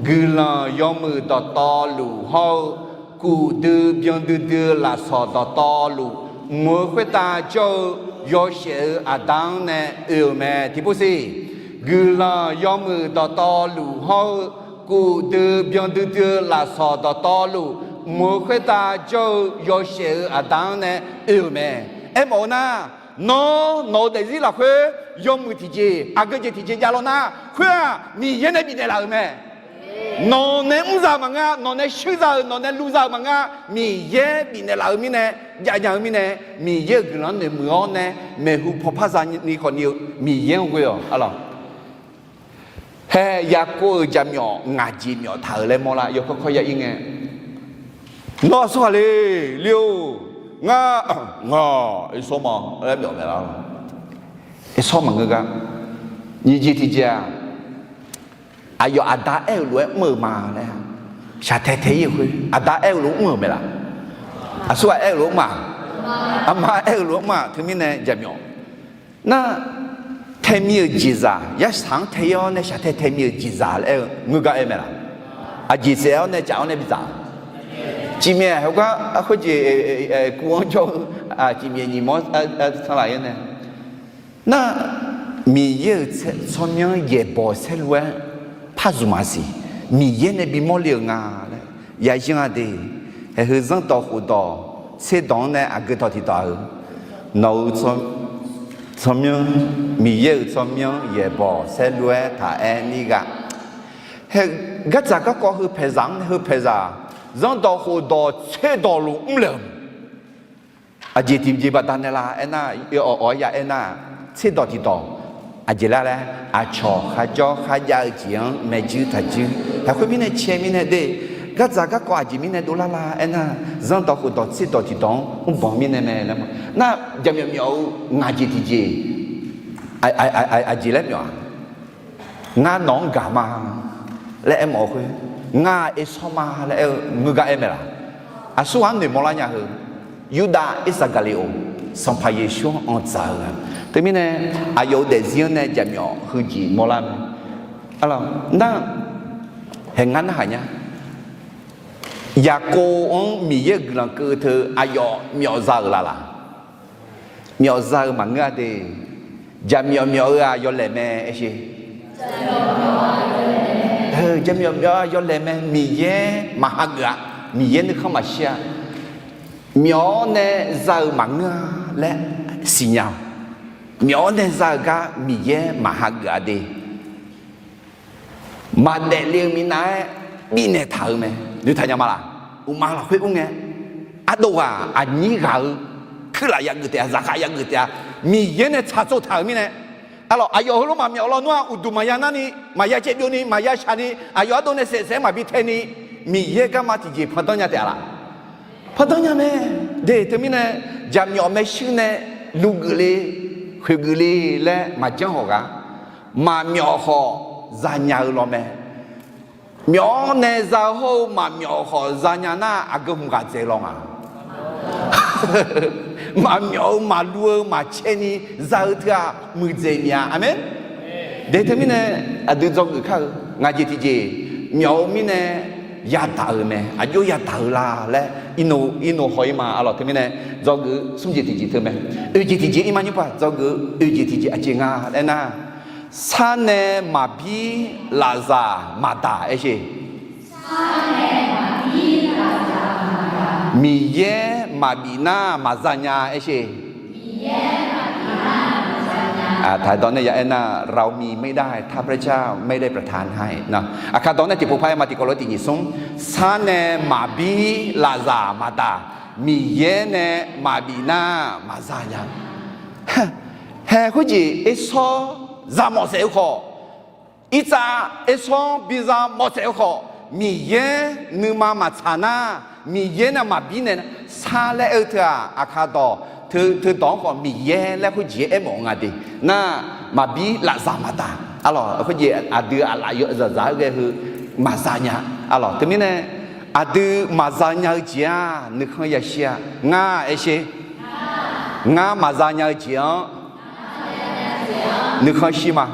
guiqlanq yawmuiq dawqtawvluf hawr-eu, kuf dui byan duidui-eu lafsawq dawqtawvluf, mq-eu khoertav jawr-eu yawshaef-eu Aqda-anr nae oe-euq mae. Tiqpov siq, guiqlanq yawmuiq dawqtawvluf hawr-eu, kuf dui byan duidui-eu lafsawq dawqtawvluf, mq-eu khoertav jawr-eu yawshaef-eu Aqda-anr nae oe-euq mae. Aermawf-eu nar, nawr nawq-eu daefzir lafkhoer yawmuiq tiqjeq, aqgeu jeq tiqjeq jav law nar, khoer-aq Miqyaer nae bifnaeq laf-euq mae. Nawq nae mr za-euq maqngeur-a, nawq nae shuir za-euq, nawq nae lu za-euq maqngeur-a, Miqyaer bifnaeq laf-eu mirnae, jav nya-eu mirnae, Miqyaer-euq guiqlanq-anr noeqmuiq-awr nae, maeqhu pawparzaq ni khawf ni-eu Miqyaer-anr ghoe-awq. Arlawq, hae Yaqkov-euq jaqmyawf ngaq jeq myawf taq-euq laer mawrlar, yawkawr kawr ya-ir ngae, nawr aqsurghaq le, le-or, ngar, ngaq, esawr ma laer myawf maeq lar-awq. Esawr maqngeur gar, nyiq jeq tiqjeq-aq, aqyawf aqda aer-euq lof-aer mr-euq ma laer, shaqtae tae-ir-euq khoer aqda aer-euq lof-aer mr-euq mae laf? Aqsurghaq aer-euq lof-aer mr-aq, aqma aer-euq lof-aer mr-aq, teumirnae jaqmyawf nar, tae mir-euq jeqzaq, yarsaq-anr tae-ir-awr nae shaqtae tae mir-euq jeqzaq laer aer-eu ngeur gar aer mae laf? Aqjeq saef-awr nae caf-awr nae bidzaq, cifmyaef heugar khoerjeq kuv-anr jawr-eu cifmyaef nyiq mawr sanqlaf-ir nae, nar, Miqyaer-euq tsawrmyanr yaeqbawq saerlu-aer par zmq maqsiq, Miqyaer nae bimawr le-euq nga laer yayanr-a de. Haeq heu zanrdawq khofdawq tserdawq-anr nae aqgeu dawq tiqdawq-eu, nawq-euq tsawrmyanr, Miqyaer-euq tsawrmyanr yaeqbawq saerlu-aer taq aer nir ghaq, hae, gardzaq garkawv heu paeqzaq-anr nae heu paeqzaq, zanrdawq khofdawq tserdawq luf mr le-euq aqjeq tiqjeq baqdanae la aernar, awq-awq-aer ya aernar, tserdawq tiqdawq aqjeq lar laer, aqcawq kharjawr kharjav-eu jeq-anr maeqjuir taqjuir, haeq khoer mirnae cae mirnae de, gardzaq garkawv aqjeq mirnae dovlar la aernar, zanrdawq khofdawq tserdawq tiqdawq-anr mrbanq mirnae mae laer ma. Nar, jaqmyawf myawf-eu ngaq jeq tiqjeq aqjeq laer myawf-aq, ngar nawq-anr gaq ma laer aermawf-eu khoer, ngar-aq esawr ma laer aer-eu ngeur gar aer mae laf? Aqsurghaq-anr noeqmawr lar nya heu, Yurdav Irsaqgaqliqoq, Sanqpaq Yeqsur-anr anqdzaq-eu gaq. Teumirnae aqyawf-euq daefzir-anr nae jaqmyawf heujeq mawrlar mae. Nar, haeq ngar narhaq nya, Yaqkov-anr Miqyaer-euq guiqlanq keuv teu aqyawf myawf za-euq laf laf? Myawf za-eu maqngeur-a de. Jaqmyawf myawf-eu-aq yawlaeq mae aer sher. Jaqmyawf myawf-a yawlaeq mae, Miqyaer maqhageuf-a, Miqyaer nuikhanr maqshir-a. Myawf-awr nae za-eu maqngeur-a laer siqnya-awq. Myawf-awr nae za-eu gar Miqyaer maqhageuf-a de. Maqdaef le-eu minav-aer bifnaeq taq-euq mae. Noeqtaq nya ma laf? Uqma lafkhoer ur ngae, ardov ghaq aqnyir ghaq-eu kuirlaf yageuf taef-a, zaqkhav yageuf taef-a, Miqyaer nae tsaqtsov taq-euq mirnae, arlawq, aqyawf heulof maqmyawf lawnmr-aq, uqduq maqya narni, maqya caevbyovni, maqya shaqni, aqyawf ardov nae saef saef-aer maqbi taeni, Miqyaer garma tiqjeq pandanr nya taef-a laf? Pandanr nya mae. De teumirnae, jaqmyawf maershuir nae luv geufle, khoeq geufle laer maqjanr hawq ghaq, maqmyawf khawf zanya-eu law mae. Myawf-awr nae za-eu hawr-eu maqmyawf khawf zanya nar, aqgeu hmq ghaq dzaeq law nga. Maqmyawf-eu maqluv-eu maqcaevni za-eu teu-aq, muiqdzaeq mif-a. Aqmeq. De teumirnae, aqdui dzawgeuf kar-eu ngaq jeq tiqjeq myawf-eu mirnae yadaq-euq mae. Aqjox yadaq-eu la laer irnov haw-ir ma. Arlawq, teumirnae dzawgeuf-eu smr jeq tiqjeq teu mae. Oeq jeq tiqjeq ir ma nymr paq dzawgeuf-eu oeq jeq tiqjeq aqjeq nga laer nar, sar nae maqbir lafzaq maqdaq aer sher. Miqyaer maqbif nar maqza nya aer sher. Taqdawq nae ya aernar, เรามีไม่ได้ ถ้าพระเจ้าไม่ได้ประทานให้ nar. Aqkaq dawq nae tiqpov par aer ma, tiqkawv lof tiq nyiq smr. Sar nae maqbir lafzaq maqdaq, Miqyaer nae maqbif nar maqza nya. Hae khoerjeq Ersawr za mawf saef-eu khawf, Irtsav Ersawr-anr biza mawf saef-eu khawf, Miqyaer nuima maqtsaq nar, Miqyaer nae maqbir nae nar, sar laer aer-eu teu-aq, aqkaq dawq teu, teu dawq-anr khawf Miqyaer laer khoerjeq aermawf nga de. Nar, maqbir lafzaq maqdaq. Arlawq, khoerjeq aqdui aqlaf yawzaqzaq-aer ghae heu maqza nya. Arlawq, teumirnae aqdui maqza nya-eu jeq-aq, nuikhanr yashir-a. Ngar aersher, ngar maqza nya-eu jeq-anr nuikhanr shir ma.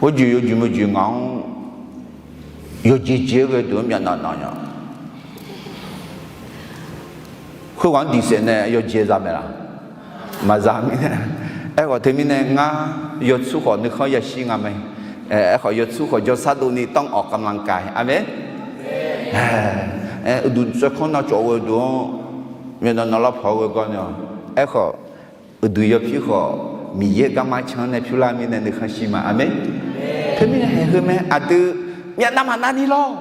Khoerjeq yawjeq meujeq ngaq-anr yawjeq jeq-aer ghae deuq-anr myavnav nav nya. Khoerghaq-anr diqsaef nae yawjeq za maeq laf? Maqza mirnae. Aerkhawf teumirnae ngar yawtsur khawf nuikhanr yashir nga mae. Aerkhawf yawtsur khawf jawrsar dovni ต้องออกกำลังกาย. Aqmeq. Uqduq tsawrkanr navcawv ghae deuq-anr myavnav nav lar pawq ghae gar nae-awq. Aerkhawf uqduq yawpyur khawf Miqyaer garma can-anr nae pyur lar mirnae nuikhanr shir ma. Aqmeq. Teumirnae haeq heu mae, aqdui myavnav maqnav ni lawr.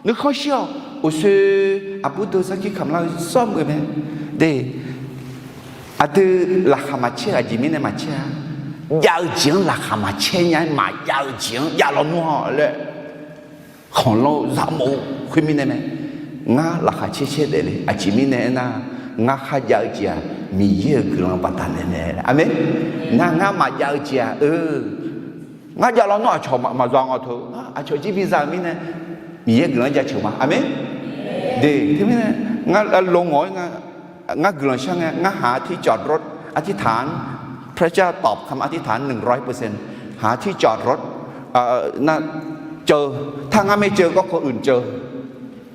Nuikhanr shir-awq. Uqshoe aqbur deuq sarkir kamq lar-eu sawr meuq mae. De, aqdui laqkhaq maqcaer-eu aqjeq mirnae maqcaer-a. Jav-eu jeq-anr laqkhaq maqcaer nya-aer maqjav-eu jeq-anr jav lawnmr-awq laer khanqlanr-eu zaqmawf-eu khoermirnae mae. Ngar laqkhaq caer caer daefle. Aqjeq mirnae aernar, ngar kharjav-eu jeq-aq, Miqyaer-euq guiqlanq baqdanae mae. Aqmeq. Nar ngar maqjav-eu jeq-aq, eu, ngar jav lawnmr aqcawq maqza nga teu, aqcawq jir biza-eu mirnae Miqyaer guiqlanq-anr jaceuq ma. Aqmeq. De, teumirnae ngar lo ngawq-aer nga, ngar guiqlanq shar ngae, ngar haq ที่จอดรถ อธิษฐาน พระเจ้าตอบคำอธิษฐาน หนึ่งร้อยเปอร์เซ็นต์ haq ที่จอดรถ nar ceuv, tar ngar maer ceuv garkawv uiq ceuv.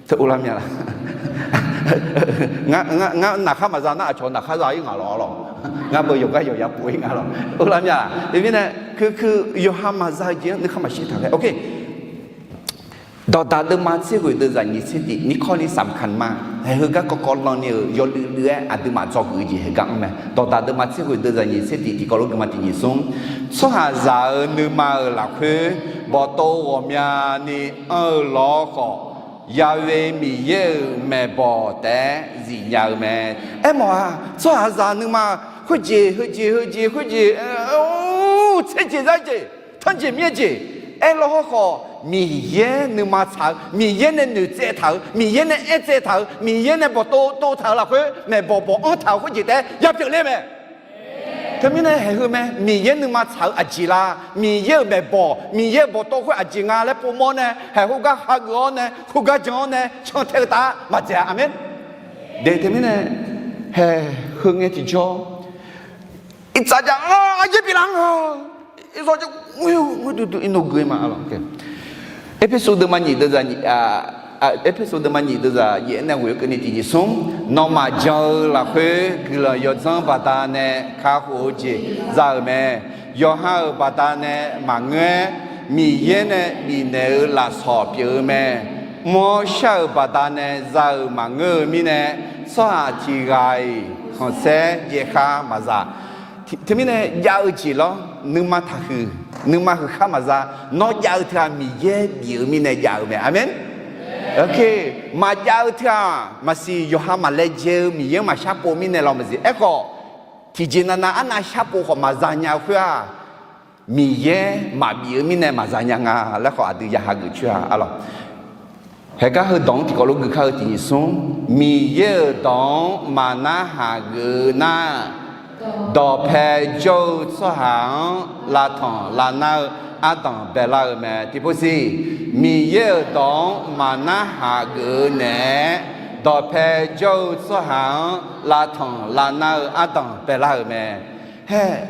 Teu uvlar mya laf? Ngar naqkhar maqza nar aqcawq naqkhar za-ir ngaq lawq lawq. Ngar beu yawqgar yawqya pov-ir nga lawq. Uvlar mya laf? Teumirnae, keu, keu yawqha maqza-eu jeq-anr nuikhanr maqshir taq ghae. Ok. Dawqdaq deuvma tser ghoeq deuvzaq nyiq tser tiq, ข้อนี้สำคัญมาก haeq heugar kawvkawv lan ni-euq yawluiv luiv-aer aqduimaf dzawgeuf-eu jeq heugar anr mae. Dawqdaq deuvma tser ghoeq deuvzaq nyiq tser tiq tiqkawv lof geufma tiq nyiq smr. Tsawrhaqzaq-euq nuima-euq lafkhoer bawqtov ghawqmyani anr-eu lawr khawf, Ya'we Miqyaer-euq maeqbawq taef-aer zifnya-eu mae. Aermawf-aq, tsawrhaqzaq nuima khoerjeq heujeq heujeq khoerjeq, tser jeq zar jeq, tanrjeq myaer jeq, aerlawr hawrkhawf Miqyaer nuima tsaq-eu, Miqyaer nae noeqtsaev taq-euq, Miqyaer nae aertsaev taq-euq, Miqyaer nae bawqtov tov taq-euq lafkhoer maeqbawq bawq anr taq-euq khoerjeq taef-aer yapyeuf ler mae. Teumirnae haeq heu mae, Miqyaer nuima tsaq-eu aqjeq la, Miqyaer-euq maeqbawq, Miqyaer-euq bawqtov khoer aqjeq nga laer povmawr nae haeq khoergar hageuf-awr nae, khoergar jan-awr nae cantae-eu taf-aer maqdzaeq-a. Aqmeq. De, teumirnae haeq heu ngae tiqjawr, iqtsaq jaq-anr aryaer biflaf-anr-eu, iqzawq jaq, ududu iqnov gui ma. Erpersu deuvma nyiq deuv zaq nyiq, Erpersu deuvma nyiq deuv zaq yaef-aer nae ghoeq-eu keuvni tiq nyiq smr. Nawmaf jan-eu lafkhoer guiqlanq yawdzanr baqdanae kakhof-eu jeq za-euq mae. Yawqha-euq baqdanae maqngeur-aer, Miqyaer nae bifnaeq-eu lafsawq pyeuf-eu mae. Mr-awr shar-euq baqdanae za-euq maqngeur-eu mirnae, tsawrhaq tiq ghaq-iq khanqsaer jaev khar maqza. Teumirnae jav-eu jeq lawr, nuima taqhuiq, nuima huiq khar maqza. Nawr jav-eu teu-aq Miqyaer bif-eu mirnae jav-eu mae. Aqmeq. Maqjav-eu teu-aq maqsiq, yawqha maqlaejae-eu Miqyaer-anr maqshar pov mirnae lawr maqsiq. Aerkhawf, tiqjeq navnav arnav shar pov khawf maqza nya-eu khoer-aq, Miqyaer maqbif-eu mirnae maqza nya nga laer khawf aqdui ya hageuf coer-a. Arlawq, haeqgar heudawq-anr tiqkawv lof gui kar-eu tiq nyiq smr. Miqyaer-euq dawq-anr maqnarhaq geuf-eu nar, dawqpae jawr-eu tsawrhaq-anr lavtanq lavnar-eu ardanq baelar-euq mae. Tiqpov siq, Miqyaer-euq dawq-anr maqnarhaq geuf-eu naeq-aer, dawqpae jawr-eu tsawrhaq-anr lavtanq lavnar-eu ardanq baelar-euq mae. Hae,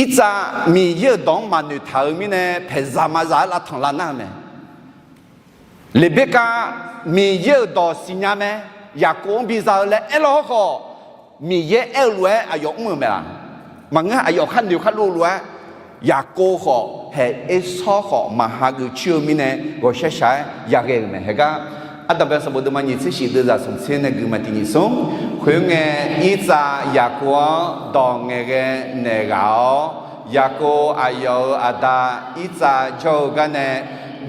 irtsav Miqyaer-euq dawq-anr maqnoeq taq-euq mirnae paeqzaq maqzaq-aer lavtanq lavnar-eu mae. Leqberkav Miqyaer-euq dawq siqnya mae. Yaqkov-anr biza-eu laer aerlawr hawrkhawf, Miqyaer aer-eu lof-aer aqyawf mr-euq mae laq? Maqngeur, aqyawf khar noeq khar lov lof-aer, Yaqkov khawf hae Ersawr khawf maqha geuf coer-eu mirnae ghawqshaq shaq-aer yaghae-euq mae. Haeqgar ardanqbae sanqbof deuvma nyiq tser shif deuv zaq smq tser nae gui ma tiq nyiq smr. Khoerngae, irtsav Yaqkov-anr dawq ngaeqghae naeqghaq-awr, Yaqkov aqyawf-euq aqda irtsav jawr-eu garnae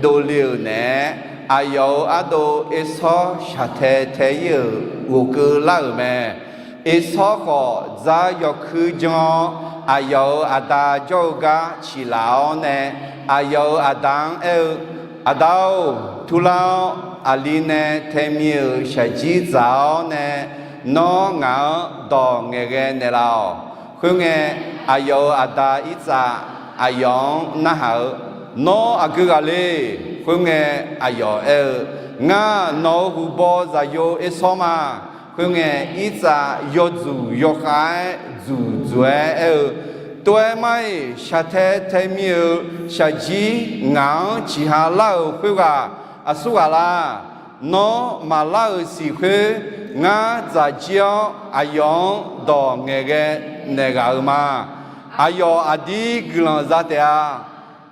dovle-euq naeq-aer, aqyawf-euq ardov Ersawr shaqtae tae-ir-euq ghofkeuv lar-euq mae. Ersawr khawf dzar yawkuir janr-awr, aqyawf-euq aqda jawr-eu gar ciqlaf-awr nae, aqyawf-euq aqda-anr aer-eu, Aqda-or, turlar-awr, aqli nae taemir-euq shaqjir dzaq-awr nae, nawr ngaq-anr dawq ngaeqghae naeqlaf-awq. Khoerngae, aqyawf-euq aqda Irtsav aqyawf-anr narhaq-eu, Nawr aqgeu ghaq le? Khoerngae, aqyawf aer-eu, Ngar nawq-euq huqbaw zaqyo Ersawr ma. Khoerngae, Irtsav yawdzuq yawkhav-aer dzuqdzuq-aer aer-eu, Tov-aer mar-iq, shaqtae taemir-euq shaqjir ngaq-anr ciqha lar-euq khoerghaq aqsurghaq la? Nawr maqlar-euq siq khoer, ngar dzaq jir-awr aqyawf-anr dawq ngaeqghae naeq ghaq-euq ma. Aqyawf aqdir guiqlanq za taef-a.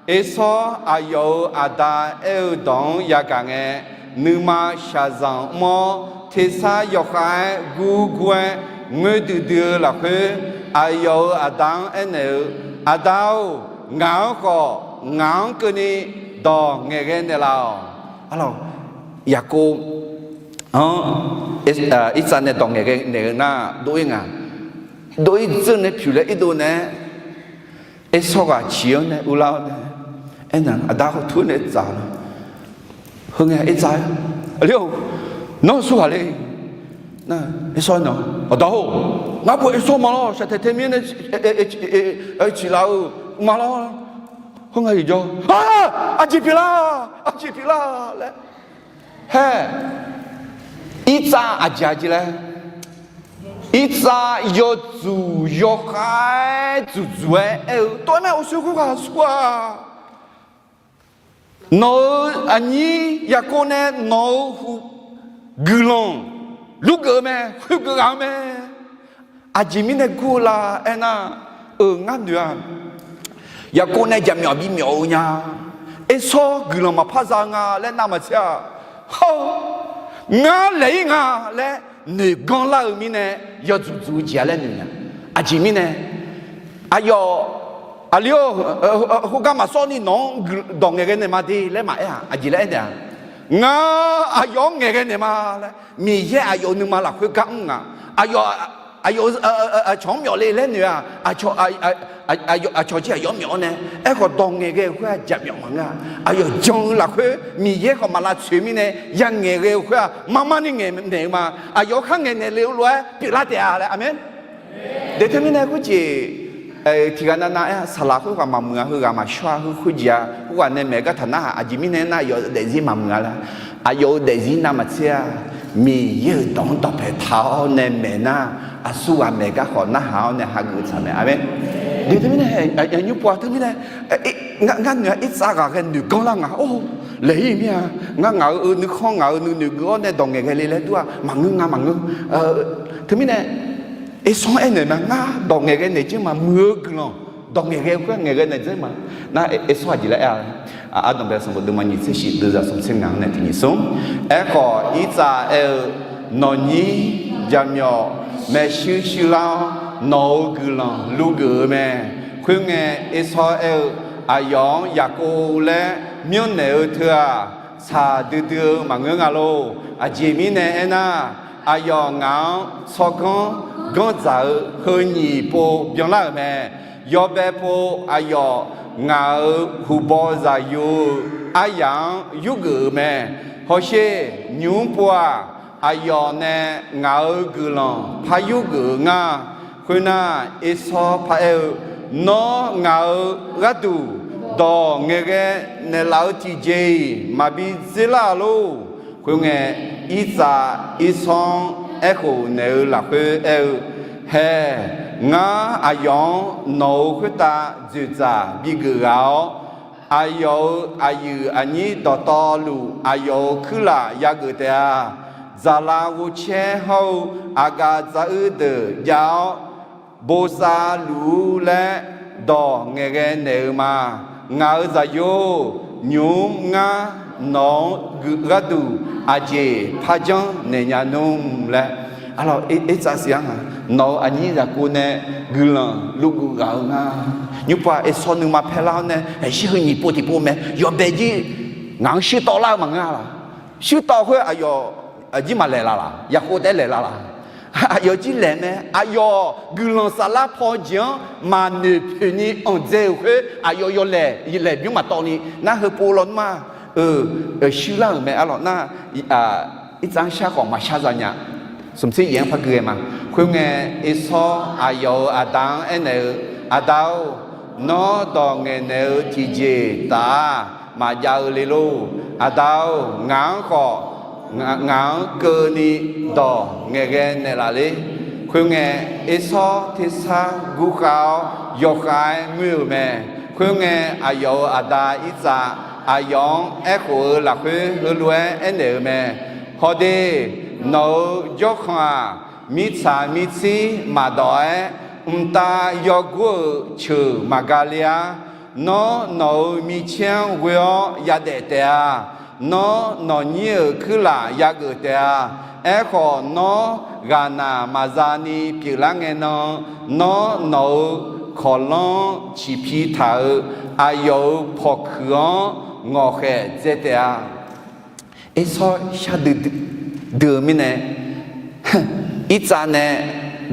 Ersawr aqyawf-euq aqda aer-eu dawq-anr yagaq ngae, nuima shaqzanq mr-awr, tersar yawkhav-aer gurgur-aer ngoer duidui-eu lafkhoer, aqyawf-euq aqda-anr aernaeq-eu, Aqda-or, ngaq-anr khawf, ngaq-anr keuvni dawq ngaeqghae naeqlaf-awq. Arlawq, Yaqkov-anr Irtsav nae dawq ngaeqghae naeq-eu nar, dov-ir nga. Dov-ir dzeur nae pyuq laer irdov nae Ersawr ghaq ciq-anr nae urlar-awr nae, aernaeq, Aqda khawf tur nae dzaq-awq. Heu ngae Irtsav-aer, Aqli-or, nawr aqsurghaq le? Nar, Ersawr-aer nae, Aqda-or, ngar pov Ersawr ma lawr, shaqtae taemir nae ciqlaf-eu ma lawr. Khoerngae, yawjawr, Aqjeq pyeuflar, aqjeq pyeuflar laer. Haer, Irtsav aqjeq aqjeq laer, Irtsav yawdzuq yawkhav-aer dzuqdzuq-aer aer-eu, Tov-aer mar-iq, aqsur khoerghaq aqsur-aq, nawq-euq aqnyir Yaqkov nae nawq-euq guiqlanq lurgeuf-eu mae, khoergeuf ghaq-eu mae. Aqjeq mirnae gur-eu la aernar, euq ngar noeq-a. Yaqkov nae jaqmyawf bimyawf-eu nya. Ersawr guiqlanq maqpar za-eu nga laer navmaqtser-a. Hawr, ngar laeq-ir nga laer noeqganr lar-eu mirnae, yawdzuq dzuq-eu jeq-a laer noeq nya. Aqjeq mirnae, aqyawf, aqli-or, khoergar maqsawr ni nawq-anr dawq ngaeqghae naeq ma de laer maqaer-aq, aqjeq laer aernaeq-a. Ngar aqyawf-anr ngaeqghae naeq ma laer, Miqyaer aqyawf-euq nuima lafkhoer gar mr nga. Aqyawf, aqyawf, aqcawq-anr myawf le laer noeq-aq, aqcawq jir aqyawf-anr myawf-awr nae, aerkhawf dawq ngaeqghae-eu khoer-aq jaqmyawf maqngeur-a. Aqyawf jan-eu lafkhoer Miqyaer khawf maq lavtsoeq mirnae, ya ngaeqghae-eu khoer-aq, marmar ni ngaeqnaeq-eu ma. Aqyawf-anr khar ngaeqnaeq le-eu lof-aer pyeuflar taef-a laer. Aqmeq. Deuq teumirnae khoerjeq tiqghaq navnav aer-a, saqlaq khoerghaq maqmuiq-a, heughaq maqshawr-a, heu khoerjeq-a, khoerghaq nae maeq gartaq narhaq, aqjeq mirnae aernar, aqyawf-euq daefzir maqmuiq-a laer. Aqyawf-euq daefzir navmaqtser-a. Miqyaer-euq dawq-anr dawqpae taq-awr nae maeq nar, aqsurghaq maeq gar khawf narhaq-awr nae hageuf tsaq mae. Aqmeq. Deuq teumirnae, nymr pov-a teumirnae, ngar noeq-a, Irtsav ghaqghae noeqganr lar nga. Or, laeq-ir mir-a. Ngar ngaq-euq nuikhanr, ngaq-euq nuinoeq geuf-awr nae dawq ngaeqghae le laer dur-aq, maqngeur nga, maqngeur. Teumirnae, Ersawr-anr aernaeq ma, ngar dawq ngaeqghae naeq jir ma, muiq-eu guiqlanq dawq ngaeqghae khoer ngaeqghae naeq jir ma. Nar Ersawr aqjeq laer aer-a. Ardanqbae sanqbof deuvma nyiq tser shif deuvzaq smr tser ngaq-anr nae tiq nyiq smr. Aerkhawf, Irtsav aer-eu, Nawqnyir jaqmyawf maershuir shuirlar-awr, nawq-euq guiqlanq lurgeuf-eu mae. Khoerngae, Ersawr aer-eu, Aqyawf-anr Yaqkov laer myanrnaeq-eu teu-aq, tsaq duidui-eu maqngeur nga lor. Aqjeq mirnae aernar, aqyawf ngaq-anr tsawrganr ganr dzaq-eu heu nyiq pov byanlar-euq mae. Yawbae pov aqyawf ngaq-euq huqbaw zaqyo-eu aryaq-anr yurgeuf-euq mae. Hawsher, nymq-mr pov-aq, aqyawf nae ngaq-euq guiqlanq par yurgeuf-eu nga. Khoernar, Ersawr paraer-eu, Nawr ngaq-euq gharduq dawq ngaeqghae naeqlaf-eu tiqjeq-iq maqbi dzerlar-a lor. Khoerngae, Irtsav Ersawr-anr aerkhof naeq-eu lafkhoer aer-eu, Hae, ngar aqyawf-anr nawq-euq khoertav dzoeqdzaq bigeuf ghaq-awr, aqyawf-euq aqyuif aqnyir dawqtawvluf aqyawf-euq kuirlaf yageuf taef-a. Dzaqlav ghovcaer hawr-eu aqgaf dzaq-uir deuq jav-awr, bosav luf-ur laer dawq ngaeqghae naeq-eu ma. Ngaq-euq zaqyo-or, nymq-mr ngar nawq-anr gharduq aqjeq par janrnaeq nya nmr laer. Arlawq, Ertsav siq-anr-aq, nawq-euq aqnyir Yaqkov nae guiqlanq lurgeuf ghaq-eu nga. Nymr pov-aq, Ersawr nuima paerlar-awr nae, aqshir heu nyiq pov tiqpov mae, yawbae jir ngaq-anr shuir tawv lar-eu maqngeur-a laq. Shuir tawv khoer aqyawf aqjir maqlaeq laf laq, Yaqkov taef-aer laeq laf laq. Aqyawf jir laeq mae, aqyawf guiqlanq saflar paw jeq-anr maqnoeq poeq ni anqdzae-euq khoer, aqyawf yawlaeq laeq bymr maqtawv ni nar, heu pov lawnmr-a. eu, shuir lar-euq mae arlawq nar, irtsav-anr shar khawf maqshar za nya. Smq tser yaef-anr par gui-aer ma. Khoerngae, Ersawr aqyawf-euq aqda-anr aernaeq-eu, Aqda-or, nawr dawq ngaeqnaeq-eu tiqjeq taf-aq maqjav-eu le lor. Aqda-or, ngaq-anr khawf, ngaq-anr keuvni dawq ngaeqghae naeqlaf ler. Khoerngae, Ersawr tersar gurkhav-awr yawkhav-aer ngoer-euq mae. Khoerngae, aqyawf-euq aqda Irtsav aqyawf-anr aerkhof-eu lafkhoer heulof-aer aernaeq-eu mae. Hawde, nawq-euq jawrkhanq-aq, mirtsaq mirtsir maqdawq-aer, mqtav yawgur-euq ceuq maqgale-ar. Nawr nawq-euq micaer-anr ghoe-awr yadaef taef-a. Nawr nawqnyir-euq kuirlaf yageuf taef-a. Aerkhawf, nawr ghaqnaq maqza ni pyeuflar ngae nan, nawr nawq-euq kawqlanr-anr ciqpi taq-euq aqyawf-euq pawqkuiq-anr ngawqkhaeq dzae taef-a. Ersawr shardui dui-eu mirnae, Irtsav nae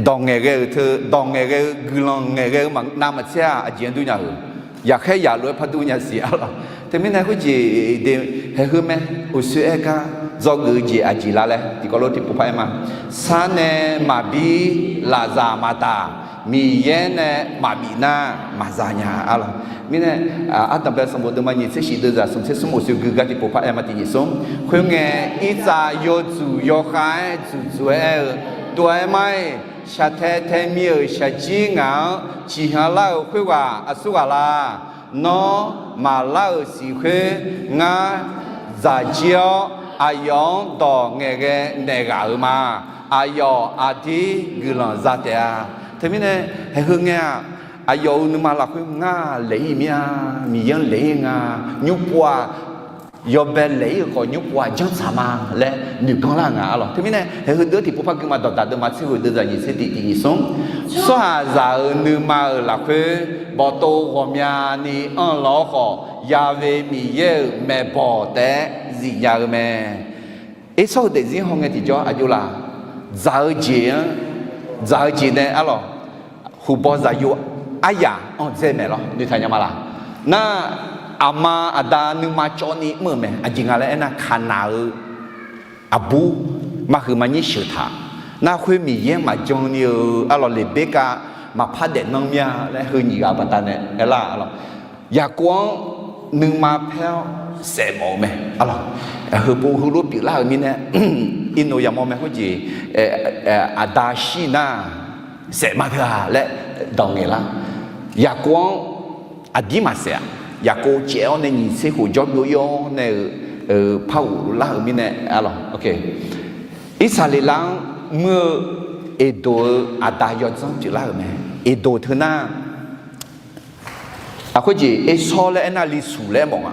dawq ngaeqghae-euq teu, dawq ngaeqghae-eu guiqlanq ngaeqghae-eu maqnav maqtser-aq, aqjeq-anr dur nya-euq. Yaqkhaer yaqlof-aer par dur nya siq arlawq. Teumirnae khoerjeq de, haeq heu mae, uqshoe aer gar, dzawgeuf-eu jeq aqjeq la laer tiqkawv lof tiqpov par aer ma. Sar nae maqbir, lafzaq maqtaf, Miqyaer nae maqbif nar maqza nya arlawq. Mirnae, ardanqbae sanqbof deuvma nyiq tser shif deuvzaq smq tser smr uqshoe gui gar tiqpov par aer ma tiqnyiq smr. Khoerngae, Irtsav yawdzuq yawkhav-aer dzuqdzuq-aer aer-eu, Tov-aer mar-iq, shaqtae tae mir-euq shaqjir ngaq-anr ciqhyanlar-euq khoerghaq aqsurghaq la? Nawr maqlar-euq siq khoer ngar dzaq jir-awr, aqyawf-anr dawq ngaeqghae naeq ghaq-euq ma. Aqyawf aqdir guiqlanq za taef-a. Teumirnae, haeq heu ngae-aq, aqyawf-euq nuima lafkhoer ngar laeq-ir mir-a, Miqyaer-anr laeq-ir nga, nymr pov-aq, yawbae laeq-ir-euq khawf nymr pov-aq janrtsaq ma laer noeqganr lar-eu nga arlawq. Teumirnae, haeq heu deuq-anr tiqpov par gui ma. Dawqdaq deuvma tser ghoe deuvzaq nyiq tser tiq tiq nyiq smr. Tsawrhaqzaq-euq nuima-euq lafkhoer bawqtov ghawqmyani anrlawr khawf, Yaqve Miqyaer-euq maeqbawq taef-aer zifnya-eu mae. Ersawr-euq daefzir hawngae tiqjawr aqjox laf, dzaq-eu jeq-anr, dzaq-eu jeq nae arlawq, huqbaw zaqyo aryaq anr dzae maeq lawr noeqtaq nya ma laq. Nar, aqma aqda nuima cawv ni mr-euq mae. Aqjeq nga laer aernar, Kaqnaq-eu aqbur maqhuiq maqnyir sheuq taq. Nar, khoer Miqyaer maqjan ni-eu arlawq, Leqberkav maqpar daef nanr mir-a laer heu nyiq ghaq baqdanae aerlar arlawq. Yaqkov-anr nuima paer-awr saef mawf-eu mae arlawq. Heupov heulof pyeuflar-euq mirnae, irnoeq yamawr mae khoerjeq, aqda shir nar saef ma teu-a laer dawq ngaeqlar. Yaqkov-anr aqdir maqsaef-aq, Yaqkov caev-awr nae nyiq tser khof jawrgeuf ir-awr nae-euq par ghoflar-euq mirnae arlawq. Irsaqleqlav-anr muir-eu Eqdoq-eu aqda yawdzanr pyeuflar-euq mae. Eqdoq teu nar, aqkhoer jeq Ersawr laer aernar, Lishuq laer aermawf nga.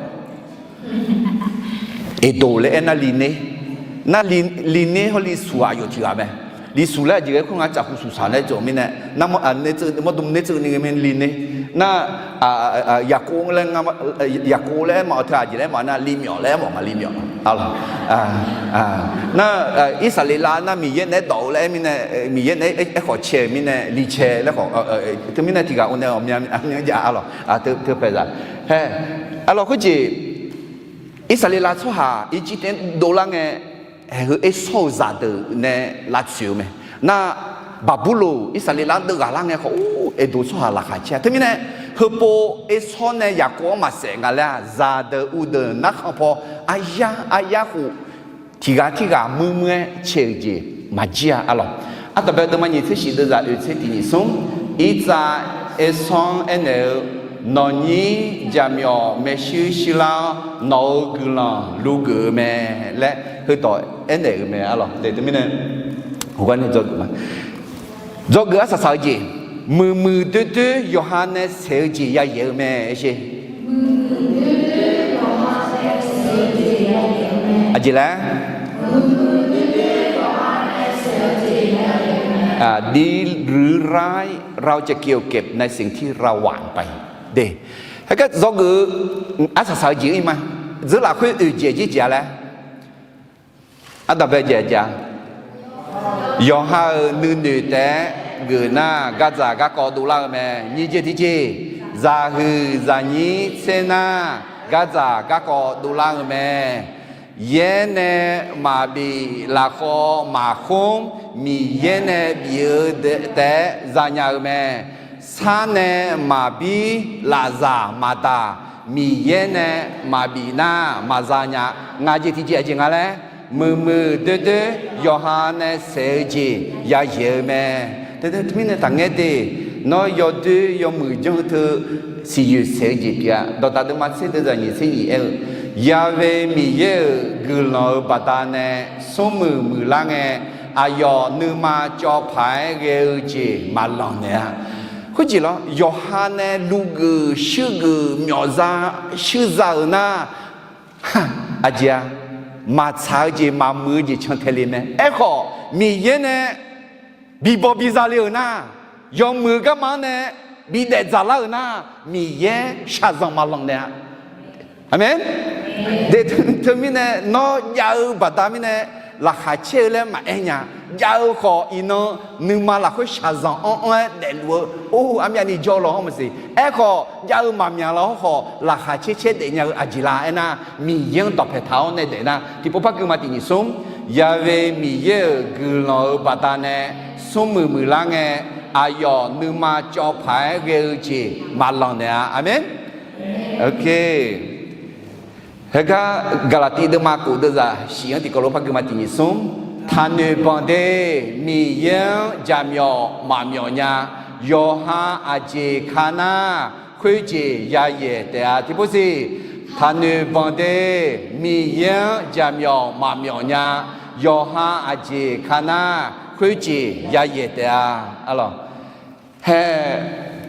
Eqdoq laer aernar, Liner. Nar, Liner hawr Lishuq aqyawf tiq ghaq mae. Lishuq laer aqjeq ghae khoer nga, cafhu suqsaq laer cawq mirnae, nar, mawrdm ner tseuv ni ghae mae Liner. Nar, Yaqkov laer, Yaqkov laer aermawf-eu teu aqjeq laer aermawf nar, Limyawf laer aermawf nga, Limyawf. Nar, Irsaqleqlav nar Miqyaer naeq-aer dawq-eu laer aer mirnae, Miqyaer naeq-aer aerkhawf cae-euq mirnae, Licae laer khawf, teumirnae tiq ghaq-eu nae ghawqmya myanr jav arlawq, teu paeqzaq. Hae, arlawq khoerjeq, Irsaqleqlav tsawrhaq Irjirtav-anr dovlar ngae, haeq heu Ersawr-euq zaqdeuq nae lavtsoeq-eu mae. Nar, Baqburloq Irsaqleqlav-anr deuv ghaqlar ngae khawf, or, Eqdoq tsawrhaq laqkhaq caer-a. Teumirnae, heupov Ersawr nae Yaqkov-anr maqsaef nga laer-aq, zaqdeuq uvdeuq narkhan paw aryar aryar khof, tiq ghaq tirghaq muir muir-aer cae-euq jeq maqjir-a arlawq. Ardanqbae deuvma nyiq tser shif deuvzaq oeq tser tiq nyiq smr. Irtsav Ersawr-anr aernaeq-eu, Nawqnyir jaqmyawf maershuir shuirlar-awr, nawq-euq guiqlanq lugeuf-eu mae laer heudawq aernaeq-euq mae arlawq. Teumirnae, hawgar nae dzawgeuf ma. Dzawgeuf arsaq saq-eu jeq, muiqmuiq doer doer yawqha nae saeq-eu jeq yayaeq-eu mae. Aqjeq laer, ดีหรือร้าย เราจะเกี่ยวเก็บในสิ่งที่เราหว่านไป de. Heugar dzawgeuf-eu arsaq saq-eu jeq-ir ma. Dzeur lafkhoer oeq jeq jir jeq-a laer, ardanqbae jeq-a, yawqha-euq nuinoeq taef-aer geuf nar, gardzaq garkawv dovlar-eu mae. Nyiq jeq tiqjeq, zaqhuiq zaqnyir tser nar, gardzaq garkawv dovlar-eu mae. Yaer nae maqbif lafkhawv maqkhmr, Miqyaer nae bif-eu taef-aer zanya-eu mae. Sar nae maqbir lafzaq maqdaq, Miqyaer nae maqbif nar maqza nya. Ngaq jeq tiqjeq aqjeq nga laer, muiqmuiq doer doer yawqha nae saeq-eu jeq yayaeq-eu mae. Teumirnae taqngaer de, nawr yawdoer yawmuiq janr-eu teu siqyoeq saeq-eu jeq pyeuf-a. Dawqdaq deuvma tser deuvzaq nyiq tser nyiq aer-eu, Ya've Miqyaer-euq guiqlanq-euq baqdanae smrmuiq muiqlar ngae, aqyawf nuima cawv paq-aer ghae-eu jeq maqlanq naeq-a. Khoerjeq lawr, yawqha nae luvgeuf shuirgeuf myawfza shuirza-euq nar, aqjeq-a, maqtsaq-eu jeq maqmuiq-eu jeq can tae le mae. Aerkhawf, Miqyaer nae bibaw biza le-euq nar, yawmuiq garma-anr nae bidaef dzaqlar-euq nar, Miqyaer shaqzanq maqlanq naeq-a. Aqmeq. Teumirnae nawr jav-eu baqda mirnae laqkhaq caer-eu laer maqaer nya. Jav-eu khawf iqnan nuima lafkhoer shaqzanq anr anr-aer daefluf-eu, or, armyavni jawr law-anr maqsiq. Aerkhawf jav-eu maqmyaq law-anr khawf laqkhaq caer caer daefnya-eu aqjeq la aernar, Miqyaer-anr dawqpaeq taq-awr nae daef nar, tiqpov par gui ma tiq nyiq smr, Ya've Miqyaer-euq guiqlanq-euq baqdanae smrmuiq muiqlar ngae, aqyawf nuima cawv paq-aer ghae-eu jeq maqlanq naeq-a. Aqmeq. Heugar Gaqlaqtiv deuvma kof deuvzaq shiq-anr tiqkawv lof par gui ma tiq nyiq smr, taqnoeq banq de, Miqyaer-anr jaqmyawf maqmyawf nya, yawqha aqjeq ka nar, khoerjeq yayaeq taef-a. Tiqpov siq, taqnoeq banq de, Miqyaer-anr jaqmyawf maqmyawf nya, yawqha aqjeq ka nar, khoerjeq yayaeq taef-a. Hae,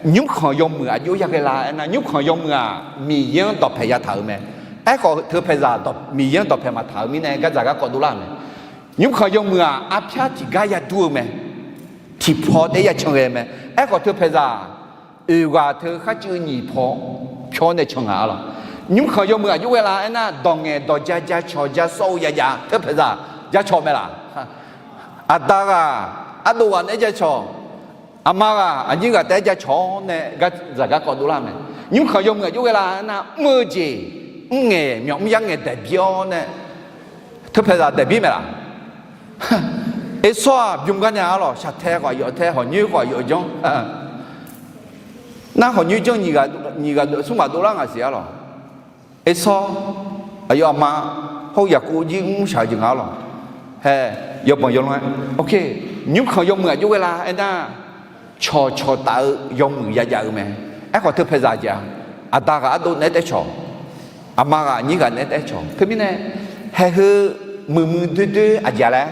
nymrkhanq yawmuiq aqjox yaghae la aernar, nymrkhanq yawmuiq-aq Miqyaer-anr dawqpaeq yataq-euq mae. Aerkhawf teu paeqzaq Miqyaer-anr dawqpaeq maqtaq-euq mirnae gardzaq garkawv dovlar-euq mae. Nymrkhanq yawmuiq-aq arpyar tiqgar yadur-eu mae. Tiqpaw taef-aer yacan ghae mae. Aerkhawf teu paeqzaq oeq ghaq teu kharcuiv nyiq paw pyawr nae can ngaq-a lawq. Nymrkhanq yawmuiq aqjox ghae la aernar, dawq ngaeq dawq ja ja cawq ja sawr-eu yajav teu paeqzaq ja cawq mae laq. Aqda ghaq ardov ghaq naeq-aer ja cawq, aqma ghaq aqnyir ghaq taef-aer ja cawq-awr nae gardzaq garkawv dovlar mae. Nymrkhanq yawmuiq aqjox ghae la aernar, mr-eu jeq mrngaeq myawq mr yar ngaeq daeqbir-awr nae teu paeqzaq daeqbir mae laq. Ersawr-aq bym gar nya-a lawq. Shaqtae khawf aqyawf tae, hawqnyoer khawf aqyawf janr. Nar hawqnyoer janr nyiq ghaq smr maqdov lar ngaq siq-a lawq. Ersawr, aqyawf aqma, hawr-eu Yaqkov jir mrshaq-eu jeq nga-a lawq. Hae, yawbanq yawlanr-aer, nymrkhanq yawmuiq aqjox ghae la aernar, cawqcawq taf-eu yawmuiq yajav-eu mae. Aerkhawf teu paeqzaq jeq-aq, aqda ghaq ardov naeq-aer taef-aer cawq, aqma ghaq aqnyir ghaq naeq-aer taef-aer cawq. Teumirnae, haeq heu muiqmuiq doerdoer aqjeq laer,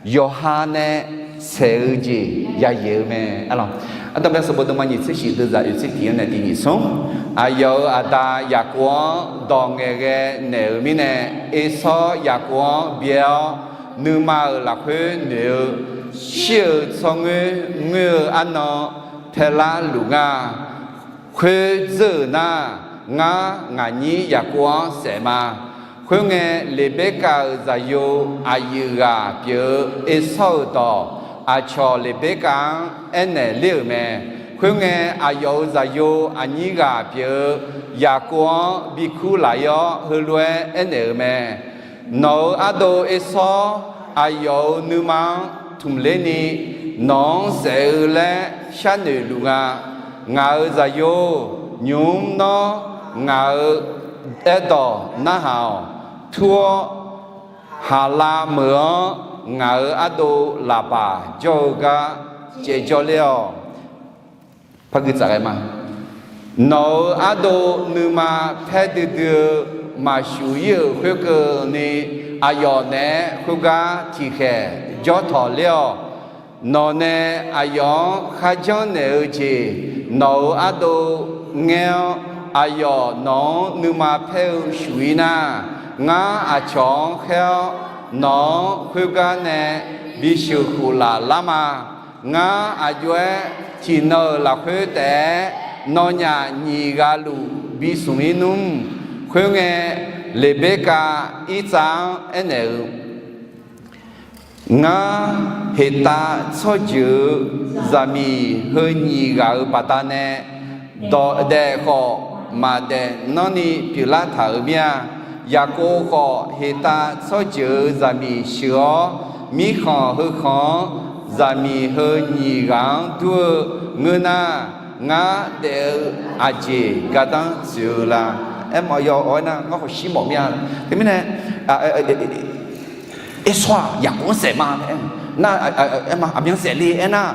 yawqha nae saeq-eu jeq yayaeq-eu mae. Ardanqbae sanqbof deuvma nyiq tser shif deuvzaq oeq tser tiq-anr nae tiq nyiq smr, aqyawf-euq aqda Yaqkov-anr dawq ngaeqghae naeq-euq mirnae, Ersawr Yaqkov-anr byae-awr, nuima-euq lafkhoer noeq-eu, shir-eu tsawrngoer ngoer-eu arnan paelar luf nga. Khoer dzeur-euq nar, ngar ngaqnyir Yaqkov-anr saef ma. Khoerngae, Leqberkav-euq zaqyo aqyuif ghaq pyeuf-eu Ersawr-euq dawq aqcawq Leqberkav-anr aernaeq ler-euq mae. Khoerngae, aqyawf-euq zaqyo aqnyir ghaq pyeuf-eu Yaqkov-anr bikur laf-ir-awr, heulof-aer aernaeq-euq mae. Nawq-euq ardov Ersawr aqyawf-euq nuima-anr tmq ler ni, nawq-anr saef-eu laer sharnoeq luf nga. Ngaq-euq zaqyo, nymq-mr nawr ngaq-euq aerdawq narhaq-awq. Tur-awr, Haqlav meuq-anr ngaq-euq ardov Laqbaq jawr-eu gar caevjawr ler-awq. Nawq-euq ardov nuima paer duidui-eu maqshuq-ir-euq khoerkeuvni, aqyawf naeq-aer khoergar tiqkhaeq jawr tawq ler-awq. Nawq nae aqyawf-anr kharjanr naeq-eu jeq nawq-euq ardov ngaer-awr, aqyawf nawq-anr nuima paer-eu shuf-ir nar, ngar aqcawq-anr khaer-awr, nawq-anr khoergar nae bisheuq khof laf lar ma. Ngar aqjox-aer tiqnan-euq lafkhoer taef-aer nawnyaf nyiq ghaq luf bismq-ir nmr. Khoerngae, Leqberkav Irtsav-anr aernaeq-eu, Ngar Heqtav tsawrjeuq-euq zaqmiq heu nyiq ghaq-euq baqdanae dawq daef khawf, maqdaef nanrni pyeuflar taq-euq mir-a. Yaqkov khawf, heqtav tsawrjeuq-euq zaqmiq sheuq-awr, mirkhanq heukhanq-anr zaqmiq heu nyiq ghaq-anr dur-eu ngeur nar, ngar daef-eu aqjeq gardanr tsoeq-eu la? Aermawf yaw-awr aernar, ngar khawf shir mawf mir-a. Teumirnae, Ersawr-aq Yaqkov-anr saef ma laer aer-eu nar, aerma aqmyan saef le aernar,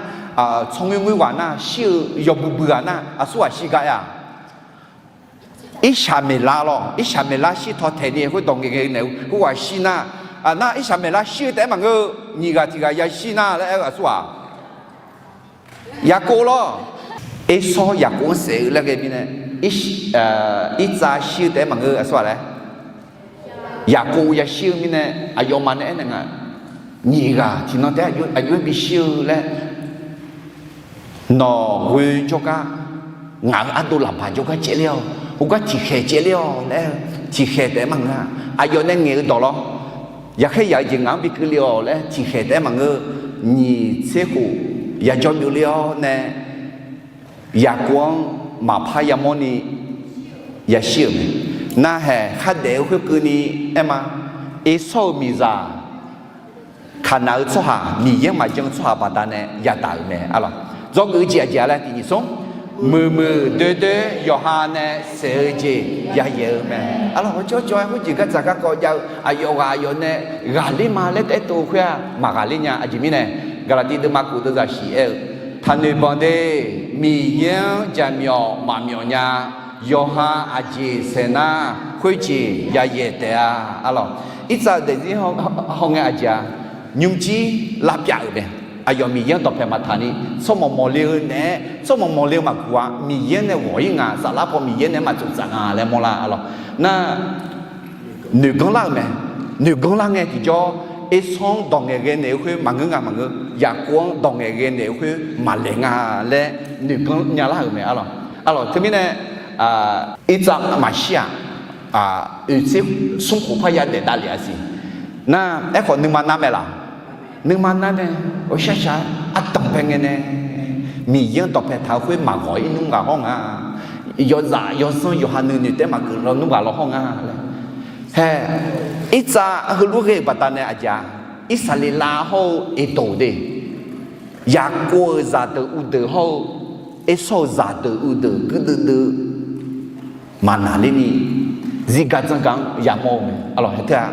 tsawrngoer ngoer ghaq nar shir-eu yawbui bui ghaq nar aqsur ghaq shir gar aer-a. Irsaqmeqlar lawr, Irsaqmeqlar shir taw taeq ni khoerdawq ngaeqghae naeq-eu khoerghaq shir nar, nar Irsaqmeqlar shir-eu taef-aer maqngeur-eu, nyiq ghaq tiq ghaq yashir nar laer aer-eu aqsur ghaq Yaqkov lawr. Ersawr Yaqkov-anr saef-eu laer ghae mirnae, Irtsav shir-eu taef-aer maqngeur-eu aqsur ghaq laer, Yaqkov yashir-eu mirnae, aqyawfmaf nae aernaeq nga, nyiq ghaq tiqnan taef-aer aqjox-aer bishir-eu laer, nawq ghoe jawrgar, ngaq-euq ardov laqbaq jawrgar caevler-awq, khoergar tiqkhaeq caevler-awq laer-eu, tiqkhaeq taef-aer maqngeur-a. Aqyawf nae ngaeq-eu dawq lawr, yaqkhaer yaq-eu jeq ngaq-anr bikeuv le-awq laer tiqkhaeq taef-aer maqngeur-eu, nyiq tser khof yajawr byovler-awr nae, Yaqkov-anr maqpar yamawrni yashir-euq mae. Narhaq khardaef-eu khoerkeuvni aerma, Ersawr-euq miqzaq Kaqnaq-eu tsawrhaq, Miqyaer-anr maqjan-eu tsawrhaq baqdanae yadaq-euq mae. Arlawq, dzawgeuf-eu jeq aqjeq-a laer tiq nyiq smr, muiqmuiq doer doer yawqha nae saef-eu jeq yayaeq-eu mae. Arlawq, hawcawr cawv-aer khoerjeq gardzaq garkawv jav-eu aqyawf ghaq aqyawf nae ghaqler ma laer taef-aer tov-eu khoer-aq maqghaqler nya. Aqjeq mirnae, Gaqlaqtiv deuvma khof deuvzaq shif aer-eu, taqnoeq banq de, Miqyaer-anr jaqmyawf maqmyawf nya. Yawqha aqjeq saeq nar khoerjeq yayaeq taef-a. Arlawq, Irtsav-euq daefzir hawngae aqjeq-a, nymrjir lavpyav-euq mae. Aqyawf Miqyaer-anr dawqpae maqtaq ni tsawrmawq mawqle-eu naeq-aer, tsawrmawq mawqle-eu maqguq-a, Miqyaer nae ghawq-ir nga, saflar paw Miqyaer naeq-aer maqtsoftsaf nga laer mawrlar. Arlawq, nar noeqganr lar-euq mae. Noeqganr lar ngae tiqjawr, Ersawr-anr dawq ngaeqghae naeq-eu khoer maqngeur nga maqngeur, Yaqkov-anr dawq ngaeqghae naeq-eu khoer maqlaeq nga laer noeqganr nyalar-euq mae. Arlawq, arlawq, teumirnae Irtsav maqshir-aq, oeqtser smr khof parya daef davlef-a siq. Nar aerkhawf nuima nar mae laq? Nuima nar mae. Ghawqshaq shaq-aer ardanq pae ngae nae Miqyaer-anr dawqpae taq-eu khoer maqghawq-ir nmr ghaq hawr nga. Yawzaf yawzanr yawqha nuinoeq taef-aer maqgeuf lawnmr ghaq law hawr nga laer. Hae, Irtsav heulof ghae-euq baqdanae aqjeq-a, Irsaqleqlav hawr-eu Eqdoq de, Yaqkov-euq zaqdeuq uvdeuq hawr-eu Ersawr-euq zaqdeuq uvdeuq guirdeuv deuv maqnaqlerni zirgar dzanrgaq-anr yamawr-eu mae. Arlawq, hae tae-a,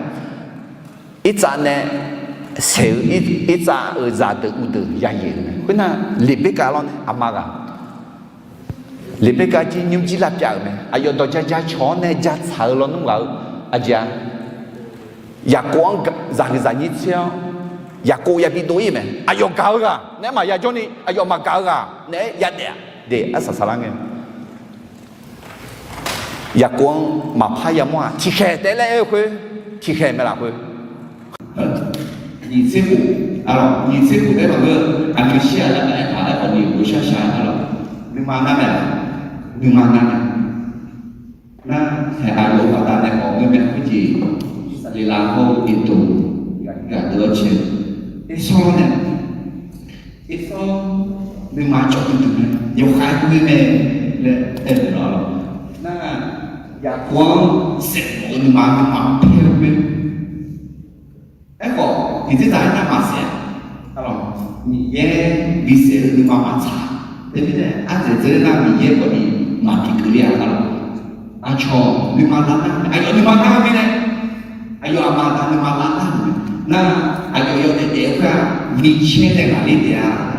Irtsav nae saeq-eu Irtsav-euq zaqdeuq uvdeuq yayaeq-eu mae. Khoernar, Leqberkav lawr nae aqma ghaq, Leqberkav jir nymrjir lavpyav-euq mae. Aqyawf dawq ja ja cawq-awr nae ja tsaq-eu lawnmr ghaq-eu aqjeq-a, Yaqkov-anr zaqhuiq zaqnyir tser-awr, Yaqkov yabi dov-ir mae. Aqyawf gaq-eu ghaq naeq-aer maqya jawrni, aqyawf maqgaq-eu ghaq naeq-aer yadaef-a. De, arsaq saqlar ngae Yaqkov-anr maqpar yamawr-aq, tiqkhaeq taef-aer laer aer-eu khoer, tiqkhaeq mae laf khoer. Nyiq tser khof, nyiq tser khof taef-aer maqngeur, aqmyanshir-aq laer maqaer taq-aer khawf ni ghawqshaq shaq-aer laf. Nuima nar mae laf? Nuima nar mae. Nar, hae, aqyawf-euq baqdanae khawf ngeur mae khoerjeq, Irsaqleqlav hawr-eu Eqdoq ghaq deuq-awr cae, Ersawr nae Ersawr nuima cawv duidui mae, yawkhav-aer ghoe mae laer aer-eu lawr. Nar, Yaqkov-anr saef mawf-eu nuima nuima paer-eu mae. Aerkhawf tiqdzer zaq-aer nar maqsaef-a. Miqyaer bisaef-eu nuima maqtsaq. Teumirnae ardzaeq dzae nar Miqyaer khawf ni maqbi keuvle-a. Aqcawq nuima lar nar, aqyawf nuima lar-eu mirnae, aqyawf aqma aqda nuima lar nar-euq mae. Nar, aqyawf yawdaef daef-eu khoer-aq, micaer nae ghaqler taef-a.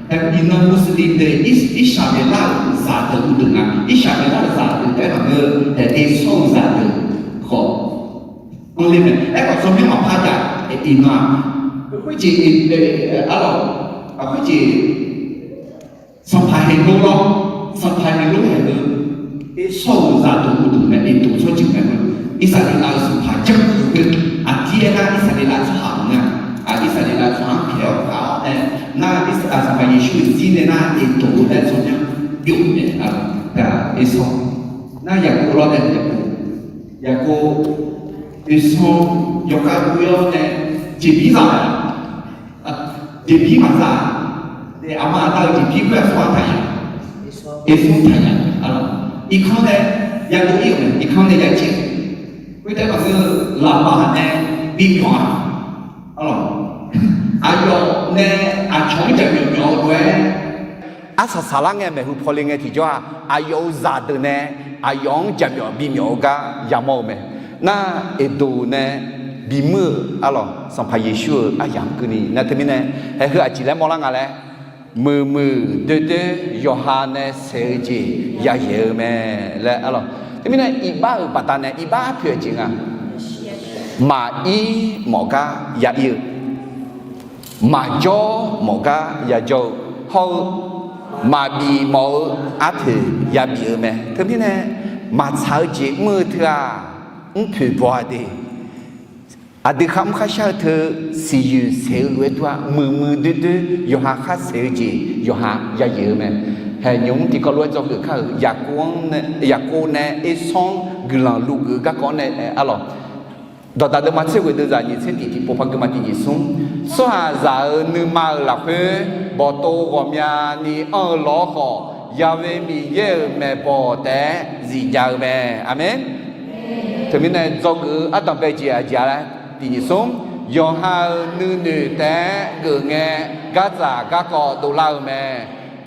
Iqnan Muslim deuq, Irsaqleqlav-euq zaqdeuq uvdeuq nga. Irsaqleqlav-euq zaqdeuq taef-aer maqngeur, Ersawr-euq zaqdeuq khawf anr ler mae. Aerkhawf tsawrmyanr maqpar jav. Iqnan-aq, khoerjeq, arlawq, khoerjeq Sanqpaq Heqlor lawr, Sanqpaq Heqlor haeq-eu Ersawr-euq zaqdeuq uvdeuq mae, Eqdoq tsawrjeuq mae. Irsaqleqlav-euq sanqpaq janr-eu khoer, aqdir aernar Irsaqleqlav tsawrhaq maqngeur-a. Irsaqleqlav tsawrhaq-anr pyaeq-awr gaq-awr nae, nar, Sanqpaq Yeqsur-euq zir nae nar Eqdoq-eu laer tsawrmyanr byov-eu mae. Ersawr, nar, Yaqkov lawr nae Yaqkov, Yaqkov, Ersawr yawkhav ghoe-awr nae jeqbir za-a. Jeqbir maqza-a. Aqma aqda-euq jeqbir khoer aqsur ghaq taqyaq, Ersawr taqyaq. Iqkanr nae yadov ir-euq mae, irkanr nae yajeq. Khoertav maqngeur-eu, laqbaq nae bimyawf-a. Aqyawf nae aqcawq-anr jaqmyawf myawf-eu lof-aer, arsaq saqlar ngae maeqhu pawle ngae tiqjawr-aq, aqyawf-euq zaqdeuq nae aqyawf-anr jaqmyawf bimyawf-eu gar yamawr-eu mae. Nar, Eqdoq nae bimuir-euq arlawq, Sanqpaq Yeqsur-euq aryamq keuvni nar teumirnae, haeq heu aqjeq laer mawrlar nga laer, muiqmuiq doerdoer yawqha nae saeq-eu jeq yayaeq-eu mae laer arlawq. Teumirnae iqbax-euq baqdanae iqbax poeq-eu jeq nga. Maqir mawf gar ya ir-eu, maqjawr mawf gar yajawr-eu hawr-eu, maqbif mawf-eu arpoeq yabif-eu mae. Teumirnae, maqtsaq-eu jeq mr-eu teu-aq, mrpoeq baw-a de. Aqdui kharmr kharshar-eu teu siqyoeq saeq-eu lof-aer dur-a, muiqmuiq doerdoer yawqha khar saeq-eu jeq yawqha yayaeq-eu mae. Haeq nymq-mr tiqkawv lof-aer dzawgeuf kar-euq Yaqkov nae Ersanr guiqlanq luvgeuf-eu garkawv-anr nae arlawq. Dawqdaq deuvma tser ghoeq deuvzaq nyiq tser tiq tiqpov par geuvma tiq nyiq smr. Tsawrhaqzaq-euq nuima-euq lafkhoer bawqtov ghawqmyani anr-eu lawr khawf, Yaqve Miqyaer-euq maeqbawq taef-aer zifjav-eu mae. Aqmeq. Teumirnae dzawgeuf-eu ardanqbae jeq aqjeq-a laer tiq nyiq smr. Yawqha-euq nuinoeq taef-aer geuf ngae, gardzaq garkawv dovlar-eu mae.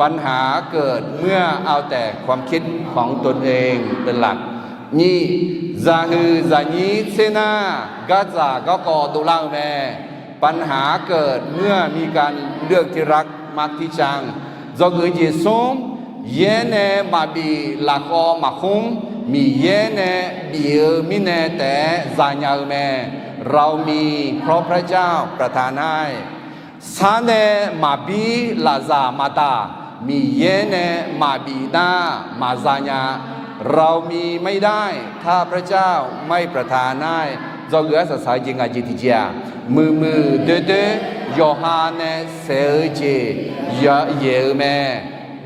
ปัญหาเกิดเมื่อเอาแต่ความคิดของตนเองเป็นหลัก Nyiq, zaqhuiq zaqnyir tser nar, gardzaq garkawv dovlar-eu mae. ปัญหาเกิดเมื่อมีการเลือกที่รักมักที่ชัง Dzawgeuf-eu jeq smr, yaer nae maqbif lafkhawv maqkhmr, Miqyaer nae bif-eu mirnae taef-aer zanya-eu mae. เรามีเพราะพระเจ้าประทานให้ Sar nae maqbir lafzaq maqdaq, Miqyaer nae maqbif nar maqzanya. เรามีไม่ได้ ถ้าพระเจ้าไม่ประทานให้ Dzawgeuf arsaq saq-eu jeq ngaq jeq tiqjeq-aq, muiqmuiq doerdoer yawqha nae saeq-eu jeq yayaeq-eu mae.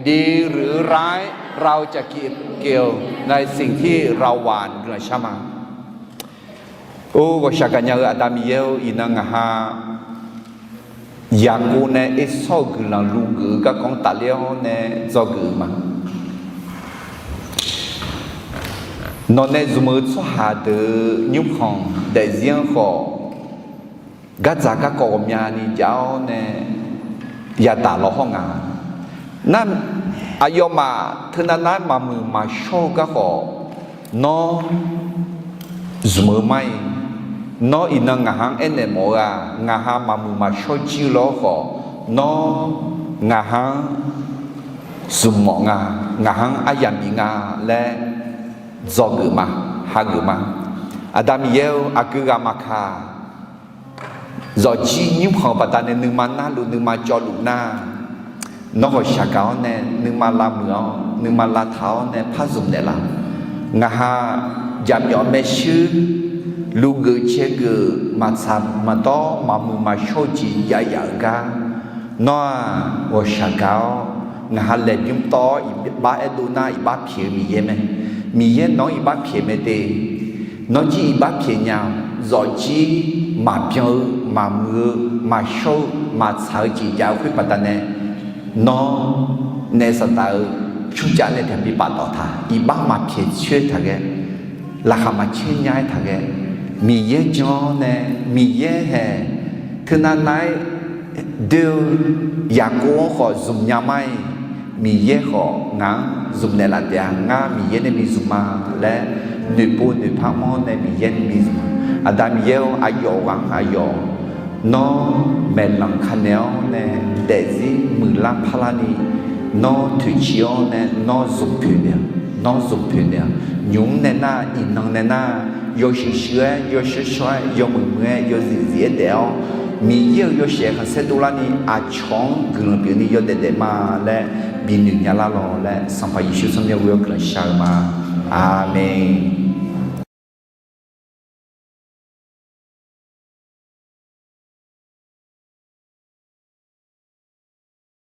ดีหรือร้าย เราจะเก็บเกี่ยวในสิ่งที่เราหว่าน Guiqlanq shar ma. Or, ghawqshaq gaqnya-eu Aqda Miqyaer-or, iqnan ngaq ha Yaqkov nae Ersawr-euq guiqlanq luvgeuf-eu garkawv-anr tafler-awr nae dzawgeuf-eu ma. Nawq nae zmq-eu tsawrhaq deuq-euq nymrkhanq daefzir-anr khawf, gardzaq garkawv ghawqmyani jav-awr nae yadaq law hawr nga. Nar, aqyawfmaf teunav nar-aer maqmuiq maqshawr-eu garkhawf, nawr zmq-eu mar-iq, nawr iqnan ngaq ha-anr aernaeq mawf-eu-aq, ngaq ha maqmuiq maqshawr jir-eu law khawf, nawr ngaq ha-anr zmq mawf nga, ngaq ha-anr aryamq bif nga laer dzawgeuf ma, hageuf ma. Aqda Miqyaer-or, aqgeu ghaq maqkaq, zawqjir nymrkhanq-eu baqdanae nuima narluf nuima cawvluf nar, nawr ghawqshaq gaq-awr nae nuima lavmuiq-awr nuima lavtaq-awr nae par zmq naeqlaf. Ngaq ha jaqmyawf maershuir luvgeuf caergeuf maqtsaq maqdawr maqmuiq maqshawr-eu jeq jav yaf-euq gar, nawr-aq ghawqshaq gaq-awr ngaq ha laeqbymr tawv-awr iqbax aerdov nar iqbax pyaeq-eu Miqyaer mae. Miqyaer nawq-anr iqbax pyaeq mae de. Nawr jir iqbax pyaeq nya-awq. Zawqjir maqbyan-eu maqmuiq-eu maqshawr-eu maqtsaq-eu jeq jav-eu khoer baqdanae, nawr naef Saqdaq-euq tsawrcaf nae taqbi paftawf taq, iqbax maqpyaeq coer taq ghae, laqkhaq maqcaer nya-aer taq ghae, Miqyaer jan-awr nae Miqyaer haeq teunav nav-aer doe-eu Yaqkov-anr khawf zmq nya mar-iq, Miqyaer khawf ngaq-anr zmq naeqlaf taef-a. Ngar Miqyaer nae bi zmq ma laer noeqpov noeqpar mr-awr nae Miqyaer nae bi zmq ma. Aqda Miqyaer-or, aqyawf ghaq-anr aqyawf nawr maeqlanq kanaeq-awr nae daefzir muiqlar parlarni, nawr toeqciv-awr nae nawr zmq poeq naeq-a, nawr zmq poeq naeq-a. Nymq-mr nae nar, iqnan nae nar, yawshuif shuif-aer, yawshawr shawr-aer, yawmuiq muiq-aer, yawzif zif-aer daef-awr, Miqyaer-euq yawshaef khanqsaer dovlarni aqcawq-anr guiqlanq pyeufni yawdaef daef ma laer binoeq nya lar lawq laer, Sanqpaq Yeqsur tsawrmyanr ghoe-awr guiqlanq shar-eu ma. Aqmeq.